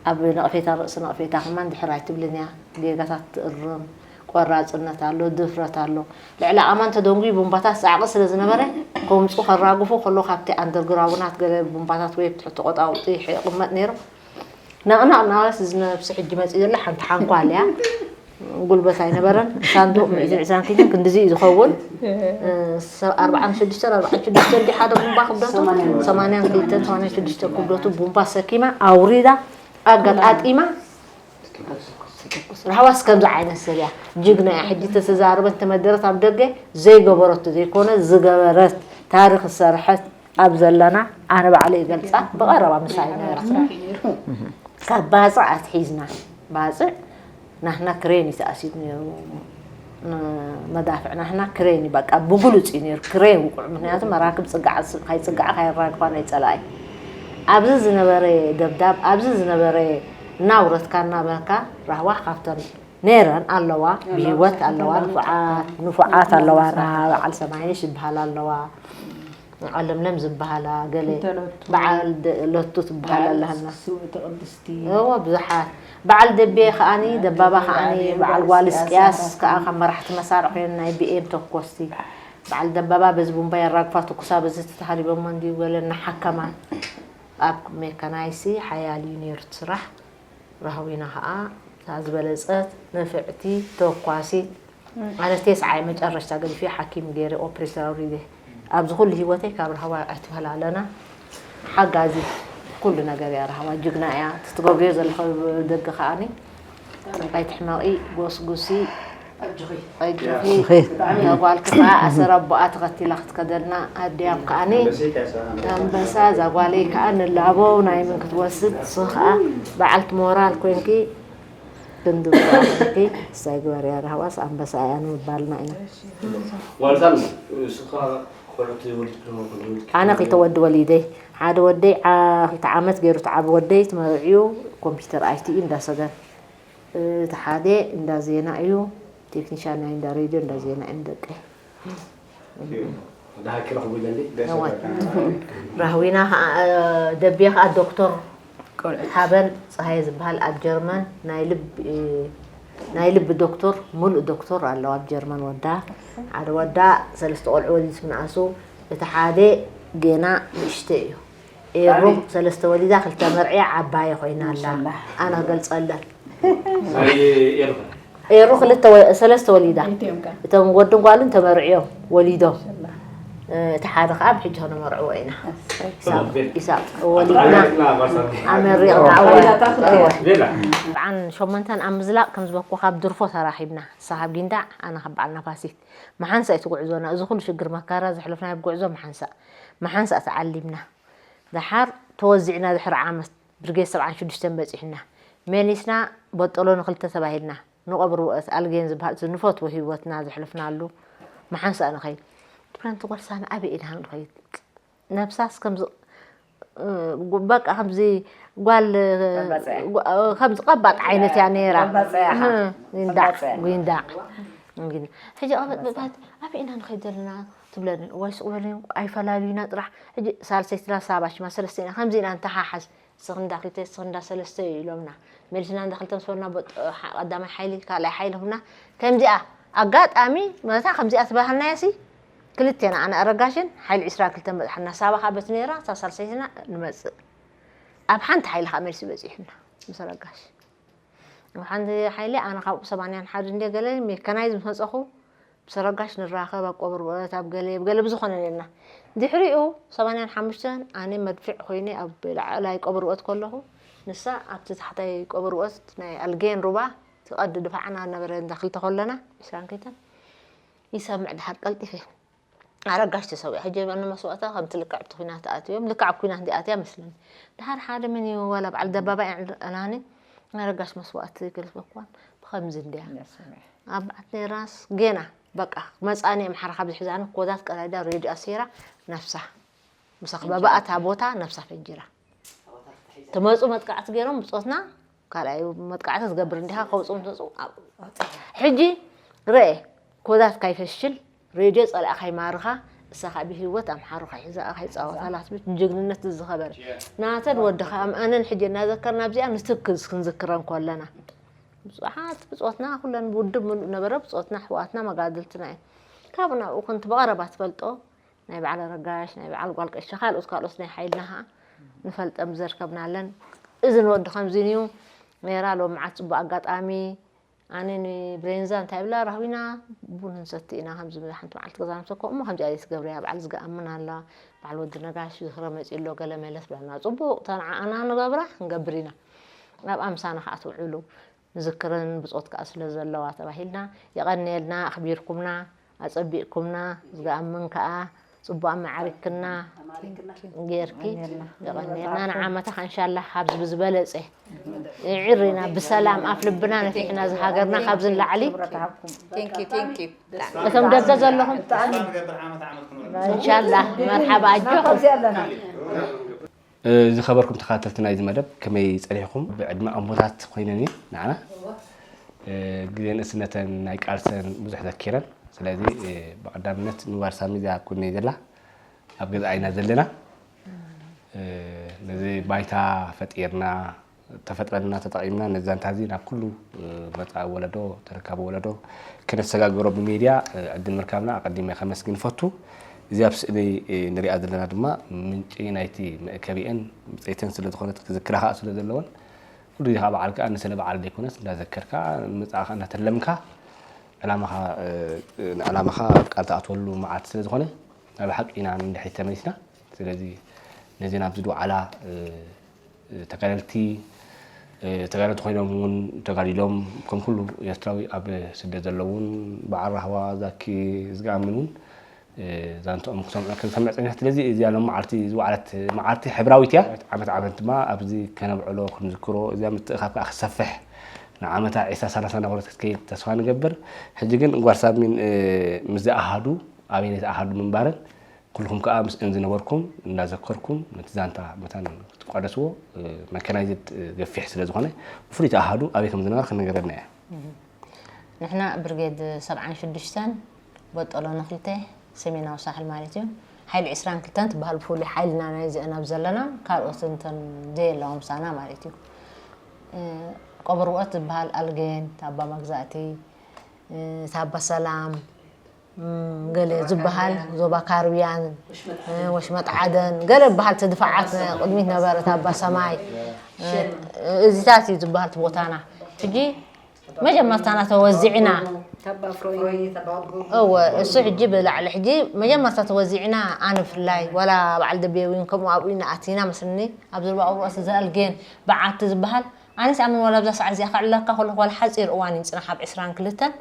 ኣብ ነቕፌታ ርእሲ ነቕፌታ ከማን ድሕር ኣይትብልን እያ። ጌጋታት ትእርም፣ ቆራጽነት ኣሎ፣ ድፍረት ኣሎ። ልዕሊ ኣማን ተደንጉዩ ቡምባታት ጻዕቒ ስለ ዝነበረ፣ ከምጽኡ ከራግፉ ከሎ ካብቲ ኣንደርግራውናት ገለ ቡምባታት ወይ ኣብ ትሕቲ ቆጣውጢ ይቕመጥ ነይሩ። ነቕነቕ እናበለስ እዚ ነብሲ ሕጂ መጺኡ ዘሎ ሓንቲ ሓንኳል እያ። ጉልበት ኣይነበረን። ሳንዱቕ ሚእትን ዕስራን ኪሎ ክንድዚ እዩ ዝኸውን። እ፣ ሰብ ኣርባዓን ሽዱሽተን፣ ኣርባዓን ሽዱሽተን ድዩ ሓደ ቡምባ ክብደቱ? ሰማንያን ክልተን፣ ሰማንያን ሽዱሽተን ክብደቱ ቡምባ ሰኪማ፣ ኣውሪዳ፣ ኣገጣጢማ። ራህዋስ ከምዚ ዓይነት ሰብ እያ። ጅግና እያ። ሕጂ ተተዛረበን ተመደረት ኣብ ደገ ዘይገበረቶ ዘይኮነ ዝገበረት ታሪኽ ዝሰርሐት ኣብ ዘለና ኣነ ባዕለይ ይገልጻ ብቐረባ ምሳይ ነበረት። ካብ ባጽዕ ኣትሒዝና፣ ባጽዕ ናህና ክሬን እዩ ተኣሲሩ ነይሩ። ን-፣ መዳፍዕ ናህና ክሬን እዩ፣ በቃ ብግሉጽ እዩ ነይሩ። ክሬን ውቁዕ፣ ምኽንያቱ መራክብ ጽጋዕ ስ-፣ ካይጽጋዓ ካይራግፋ ናይ ጸላኢ። ኣብዚ ዝነበረ ደብዳብ፣ ኣብዚ ዝነበረ እናውረድካ እናበልካ ራህዋ ካብተን ነይረን ኣለዋ፣ ብህይወት ኣለዋ፣ ንፉዓት፣ ንፉዓት ኣለዋ፣ ና በዓል ሰማይነሽ ዝበሃላ ኣለዋ። ዓለምለም ዝበሃላ ገለ ክልተ ሎቱ። በዓል ደ-፣ ሎቱ ትበሃል በዓል ኣለሃና። ስውእቲ ቅድስቲ። እዎ፣ ብዙሓት። በዓል ደቤ ከኣኒ፣ ደባባ ከኣኒ፣ በዓል ጓል እስቅያስ ከኣ ካብ መራሕቲ መሳርዕ ኮይነን ናይ ቢ ኤም ተኮስቲ። በዓል ደባባ በዚ ቡምባ የራግፋ ትኩሳ በዚ ተታሃሪቦሞ እንድዩ ገለ እናሓከማ። ኣብ ሜካናይሲ ሓያል እዩ ነይሩ እቲ ስራሕ። ራህዊና ከኣ እታ ዝበለጸት ንፍዕቲ ተኳሲት ኣነ ቴስዓ እየ መጨረሽታ ገዲፈ ሓኪም ገይረ ኦፕሬሽን ኣውሪደ። ኣብዚ ኩሉ ህይወተይ ካብ ራህዋ ኣይተፈላለና። ሓጋዚት ኩሉ ነገር እያ ራህዋ፣ ጅግና እያ። እቲ ትገብርዮ ዘለኺ ደገ ከኣኒ ኣይትሕመቒ፣ ጎስጉሲ፣ ኣጆኺ። ኣጆኺ። ብጣዕሚ እያ ጓልኪ ከዓ ኣሰር ኣቦኣ ተኸቲላ ክትከደልና ኣድያም ከዓኒ ኣንበሳ እዛ ጓለይ ከዓ ንላቦ ናይ ምን ክትወስድ ንስኺ ከዓ በዓልቲ ሞራል ኮይንኪ ክንዲ ጓልኪ እሳይ ግበርያ ራህዋስ ኣንበሳ እያ ንምባልና ኢና። ዋልታን ንስኻ ቆልዑት ወሊድክዎ ከለኹ ኣነ ክልተ ወዲ ወሊደ ሓደ ወደይ ዓ- ክልተ ዓመት ገይሩ ተዓቢ ወደይ ትመርዕዩ ኮምፒውተር ኣይቲ እንዳሰገር እቲ ሓደ እንዳ ዜና እዩ ቴክኒሻን ናይ እንዳ ሬድዮ እንዳ ዜና እዮም ደቀይ ደሃኪ ረኽቡ ኢለ እንዴ ራህዊና ደቢያ ከዓ ዶክተር ሓበን ፀሃየ ዝበሃል ኣብ ጀርመን ናይ ልቢ ዶክተር ሙሉእ ዶክተር ኣለዋ ኣብ ጀርመን ወዳ ሓደ ወዳ ሰለስተ ቆልዑ ወሊዱ ምስ ምንኣሱ እቲ ሓደ ጌና ንእሽተይ እዩ ኤሩ ሰለስተ ወሊዳ ክልተ መርዕያ ዓባየ ኮይና ኣላ ኣነ ክገልፀለን ኤሩ ክልተ ሰለስተ ወሊዳ እቶም ወድን ጓልን ተመርዕዮም ወሊዶም እቲ ሓደ ከዓ ብሕጂ ከነመርዕዎ ኢና ኢሳቅ ወሊድና ኣመሪቕና ብዓን ሸሞንተን ኣብ ምዝላቕ ከም ዝበኩ ካብ ድርፎ ተራኺብና ንሳ ካብ ጊንዳዕ ኣነ ካብ በዓል ናፋሲት መሓንሳ እዩ ትጉዕዞና እዚ ኩሉ ሽግር መካራ ዘሕለፍናዮ ብጉዕዞ መሓንሳ መሓንሳ ተዓሊምና ደሓር ተወዚዕና ድሕሪ ዓመት ብርጌድ ሰብዓን ሽዱሽተን በፂሕና መሊስና በጠሎ ንክልተ ተባሂልና ንቐብሪ ውእት ኣልጌን ዝበሃል እቲ ንፈትዎ ህይወትና ዘሕለፍናሉ መሓንሳእ ንኸይድ ትብለን ትጓል ሳሚ ኣበይ ኢና ንኸይድ ነብሳስ ከምዚ በቃ ከምዚ ጓል ከምዚ ቀባጥ ዓይነት እያ ነይራ ጉንዳዕ ሕጂ ቀበጥበጣት ኣበይ ኢና ንኸይድ ዘለና ትብለኒ እዋይ ስቕ በለኒ ኣይፈላልዩና ጥራሕ ሕጂ ሳልሰይትና ሳባ ሽማ ሰለስተ ኢና ከምዚ ኢና ንተሓሓዝ ስኽንዳ ክልተ ስኽንዳ ሰለስተ እዩ ኢሎምና መሊስና እንዳ ክልተ ምስ በልና ቀዳማይ ሓይሊ ካልኣይ ሓይሊ ሁና ከምዚኣ ኣጋጣሚ መታ ከምዚኣ ትባህልናያ ሲ ክልቴና ኣነ ኣረጋሽን ሓይሊ ዕስራ ክልተ በፅሓና ሳባ ካብ በት ነይራ እታ ሳልሰይትና ንመፅእ ኣብ ሓንቲ ሓይሊ ከዓ መልሲ በፂሑና ምስ ኣረጋሽ ኣብ ሓንቲ ሓይሊ ኣነ ካብኡ ሰማንያን ሓደ እንደ ገለ ሜካናይዝ ምስ መፀኹ ብሰረጋሽ ንራኸብ ኣብ ቆብርበት ኣብ ገለ ብገለ ብዝኾነ ነርና ድሕሪኡ ሰማንያን ሓሙሽተን ኣነ መድፍዕ ኮይነ ኣብ ላዕላይ ቆብርበት ከለኹ ንሳ ኣብቲ ታሕታይ ቆብርበት ናይ ኣልጌን ሩባ ትቐዲ ድፋዕና ነበረ እንዳ ክልተ ከለና ዕስራን ክልተን ይሰምዕ ድሓር ቀልጢፈ ኣረጋሽ ተሰዊኣ ሕጂ ኣነ መስዋእታ ከምቲ ልክዕ ኣብቲ ኩናት ኣትዮም ልክዕ ኣብ ኩናት እንዲ ኣትያ መስለኒ ድሓር ሓደ መን እዩ ዋላ በዓል ደባባ ኣናኒ ኣረጋሽ መስዋእቲ ክልበኳን ብኸምዚ እንድያ ኣብ በዓት ነይራስ ጌና በቃ መፃኒ ኣምሓራ ካብ ዝሕዛኒ ኮዛት ቀዳዳ ሬድዮ ኣሲራ ነፍሳ ምስ ኣኽበባ እታ ቦታ ነፍሳ ፈጂራ ትመፁ መጥቃዕቲ ገይሮም ብፆትና ካልኣይ መጥቃዕቲ ትገብር እንዲኻ ከውፅኡ ምስ መፁ ሕጂ ርአ ኮዛት ካይፈሽል ሬድዮ ፀላእ ካይማርኻ እሳ ካብ ብህይወት ኣምሓሩ ካይሕዛኣ ካይፃወታ ላትብት ጅግንነት ዝኸበረ ናተን ወድኻ ኣምኣነን ሕጂ እናዘከርና ኣብዚኣ ንትክዝ ክንዝክረን ኮለና ብዙሓት ብፆትና ኩለን ውድብ ምሉእ ነበረ ብፆትና ኣሕዋትና መጋድልትና እዩ ካብ ናብኡ ክንቲ ብቐረባ ትፈልጦ ናይ በዓል ኣረጋሽ ናይ በዓል ጓል ቀሺ ካልኦት ካልኦት ናይ ሓይልና ከዓ ንፈልጠም ዘርከብናለን እዚ ንወዲ ከምዚን እዩ ነራ ሎም መዓት ፅቡቅ ኣጋጣሚ ኣነ ንብሬንዛ እንታይ ብላ ራህዊና ቡን ንሰቲ ኢና ከምዚ ሓንቲ መዓልቲ ገዛ ንሰኮ እሞ ከምዚ ኣየት ገብርያ በዓል ዝገኣምን ኣላ በዓል ወዲ ነጋሽ ዝኽረ መፂ ኣሎ ገለ መለስ ብለና ፅቡቅ ተንዓኣና ንገብራ ክንገብር ኢና ኣብ ኣምሳና ከዓ ትውዕሉ ንዝክረን ብጾት ከኣ ስለ ዘለዋ ተባሂልና የቐንየልና ኣኽቢርኩምና ኣጸቢቕኩምና ዝገኣምን ከኣ ጽቡቕ ኣመዓሪክና ጌርኪ የቐንየልና ንዓመታ ከኣ እንሻላ ካብዚ ብዝበለጸ ይዕሪና ብሰላም ኣፍ ልብና ነፊሕና ዝሃገርና ካብዚ ንላዕሊ እቶም ደገ ዘለኹም እንሻላ መርሓባ ኣጆኹም ዝኸበርኩም ተኸታተልቲ ናይዚ መደብ ከመይ ጸኒሕኩም ብዕድመ ኣቦታት ኮይነን እየን ንዓና ግዜ ንእስነተን ናይ ቃልሰን ብዙሕ ዘኪረን ስለዚ ብቐዳምነት ንጓል ሳሚ እዚኣ ኣብ ጎነይ ዘላ ኣብ ገዛኣ ኢና ዘለና ነዚ ባይታ ፈጢርና ተፈጥረና ተጠቒምና ነዚ ዛንታ እዚ ናብ ኩሉ መፃኢ ወለዶ ተረካቢ ወለዶ ክነሰጋግሮ ብሜድያ ዕድል ምርካብና ኣቐዲመ ከመስግን እፈቱ። እዚኣ ኣብ ስእሊ ንሪኣ ዘለና ድማ ምንጪ ናይቲ መእከቢአን ብፀይተን ስለ ዝኾነት ክዝክራ ከዓ ስለ ዘለወን ኩሉ ግዜ ከዓ በዓል ከዓ ንስለ በዓል ዘይኮነስ እንዳዘከርካ ንምፅኣ ከዓ እንዳተለምካ ዕላማኻ ንዕላማኻ ቃል ትኣትወሉ መዓልቲ ስለ ዝኾነ ናብ ሓቂ ኢና ንድሕሪት ተመሊስና። ስለዚ ነዚ ናብዚ ድውዓላ ተጋደልቲ ተጋደልቲ ኮይኖም እውን ተጋዲሎም ከም ኩሉ ኤርትራዊ ኣብ ስደት ዘለዉ እውን በዓል ራህዋ ዛኪ ዝገኣምን እውን ዛንትኦም ክሰምዑ ክንሰምዕ ፀኒሕ። ስለዚ እዚኣ ሎም መዓልቲ ዝወዓለት መዓልቲ ሕብራዊት እያ። ዓመት ዓመት ድማ ኣብዚ ከነብዕሎ ክንዝክሮ እዚኣ ምትእኻብ ከዓ ክሰፍሕ ንዓመታ ዒስራ ሰላሳ ናበለት ክትከይድ ተስፋ ንገብር። ሕጂ ግን ጓል ሳሚን ምስዚ ኣሃዱ ኣበይነት ኣሃዱ ምንባርን ኩልኹም ከዓ ምስእን ዝነበርኩም እንዳዘከርኩም ነቲ ዛንታ መታን ክትቋደስዎ መከናይዝድ ገፊሕ ስለ ዝኾነ ብፍሉይ ኣሃዱ ኣበይ ከም ዝነበረ ክነገረና እያ። ንሕና ብርጌድ ሰብዓን ሽዱሽተን በጦሎ ነኽልተ ሰሜናዊ ሳሕል ማለት እዩ። ሓይሊ ዕስራን ክልተን ትበሃል ብፍሉይ ሓይልና ናይ ዝእነብ ዘለና ካልኦት እንተን ዘየለዎም ሳና ማለት እዩ። ቆበርወት ዝበሃል ኣልጌን ታባ መግዛእቲ ታባ ሰላም ገለ ዝበሃል ዞባ ካርብያን ወሽመጥ ዓደን ገለ በሃልቲ ድፋዓት ቅድሚት ነበረ ታባ ሰማይ እዚታት እዩ ዝበሃል ቦታና ሕጂ መጀመርታና ተወዚዕና እወ እሱ ሕጂ ብላዕሊ ሕጂ መጀመርታ ተወዚዕና ኣነ ብፍላይ ዋላ በዓል ደቤዊን ከምኡ ኣብኡ ኢና ኣቲና መስልኒ ኣብ ዝርባ ቁርቆስ ዘልጌን በዓቲ ዝበሃል ኣነስ ኣምን ዋላ ኣብዛ ሰዓት እዚኣ ከዕለካ ከለኩ ዋላ ሓፂር እዋን እዩ ፅናሕ ኣብ ዕስራን ክልተን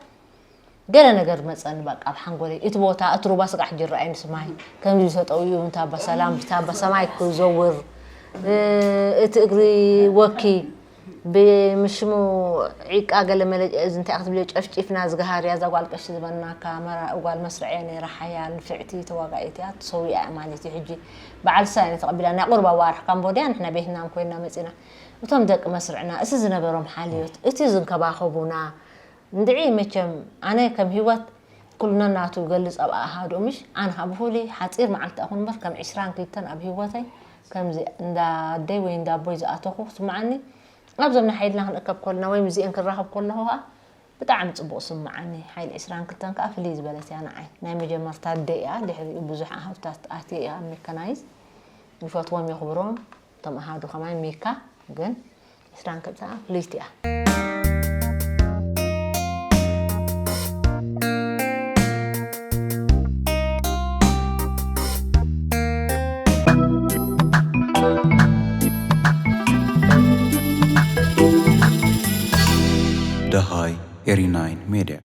ገለ ነገር መፀኒ በቃ ኣብ ሓንጎለይ እቲ ቦታ እቲ ሩባ ስጋዕ ሕጂ ይረኣይ ምስ ማይ ከምዚ ተጠውዩ እንታ ኣባ ሰላም ብታ ኣባ ሰማይ ክዘውር እቲ እግሪ ወኪ ብምሽሙ ዒቃ ገለ መለ እዚ እንታይ ክትብልዮ ጨፍጪፍና ዝገሃርያ እዛ ጓል ቀሺ ዝበናካ መራ ጓል መስርዕያ ነይራ ሓያል ንፍዕቲ ተዋጋኢት እያ ተሰዊኣ ማለት እዩ ሕጂ በዓል ሳይነ ተቐቢላ ናይ ቁርብ ኣዋርሕ ካምቦድያ ንሕና ቤትናም ኮይና መፂና እቶም ደቂ መስርዕና እቲ ዝነበሮም ሓልዮት እቲ ዝንከባኸቡና እንድዒ መቸም ኣነ ከም ሂወት ኩሉ ነናቱ ይገልጽ ኣብ ኣሃዱኡ ምሽ ኣነ ካብ ብፍሉይ ሓጺር መዓልቲ ኣኹን እምበር ከም ዕስራን ክልተን ኣብ ሂወተይ ከምዚ እንዳ ኣደይ ወይ እንዳ ኣቦይ ዝኣተኹ ክትስምዓኒ ኣብዞም ናይ ሓይልና ክንእከብ ከለና ወይ ምስዚአን ክራኸብ ከለኹ ከዓ ብጣዕሚ ጽቡቕ ስምዓኒ ሓይሊ ዕስራን ክልተን ከዓ ፍልይ ዝበለት እያ ንዓይ ናይ መጀመርታ ኣደ እያ ድሕሪኡ ብዙሕ ኣሃዱታት ኣትየ እየ ኣብ ሜካናይዝ ይፈትዎም የኽብሮም እቶም ኣሃዱ ከማይ ሚካ ግን ዕስራን ክልተኣ ፍልይቲ እያ። ደሃይ ኤሪ ናይን ሜድያ።